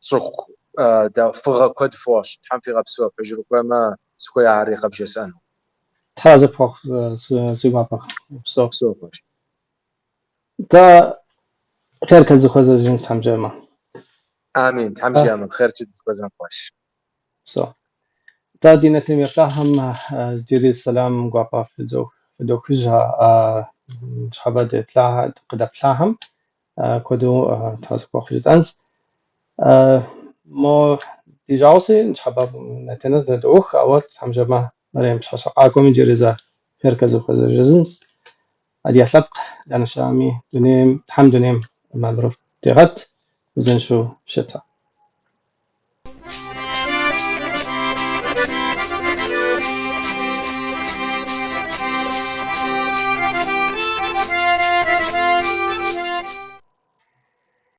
цӏыху фӏыгъэ куэд фощӏ. Тхьэм фигъэпсэу, пэжыр ухуеймэ, сыхуей ари къыбжесӏэну. Тхьэразэ пхуэхъу, си гуапэ. Упсэу. Упсэу, къуэш. Дэ хъеркӏэ дызэхуэзэжынщ, Тхьэм жиӏэмэ. Амин, Тхьэм жиӏэмэ, хъеркӏэ дызэхуэзэн, къуэш. Упсэу. Дэ ди нэтыным еплъахэм иджыри сэлам гуапэ фыдохыж ныщхьэбэ къыдэплъахэм куэду Тхьэразэ пхуэхъу жытӏэнщ. Мо ди жагъуэси ныщхьэбэ нэтыныр зэдоух, ауэ Тхьэм жиӏэмэ, мэрем пщыхьэщхьэ къакӏуэм иджыри зэ хъеркӏэ дызэхуэзэжынщ. Адыгэ лъэпкъ дэнэ щыӏэми дунейм, Тхьэм дунейм мамыру дигъэт, узыншэу щыт.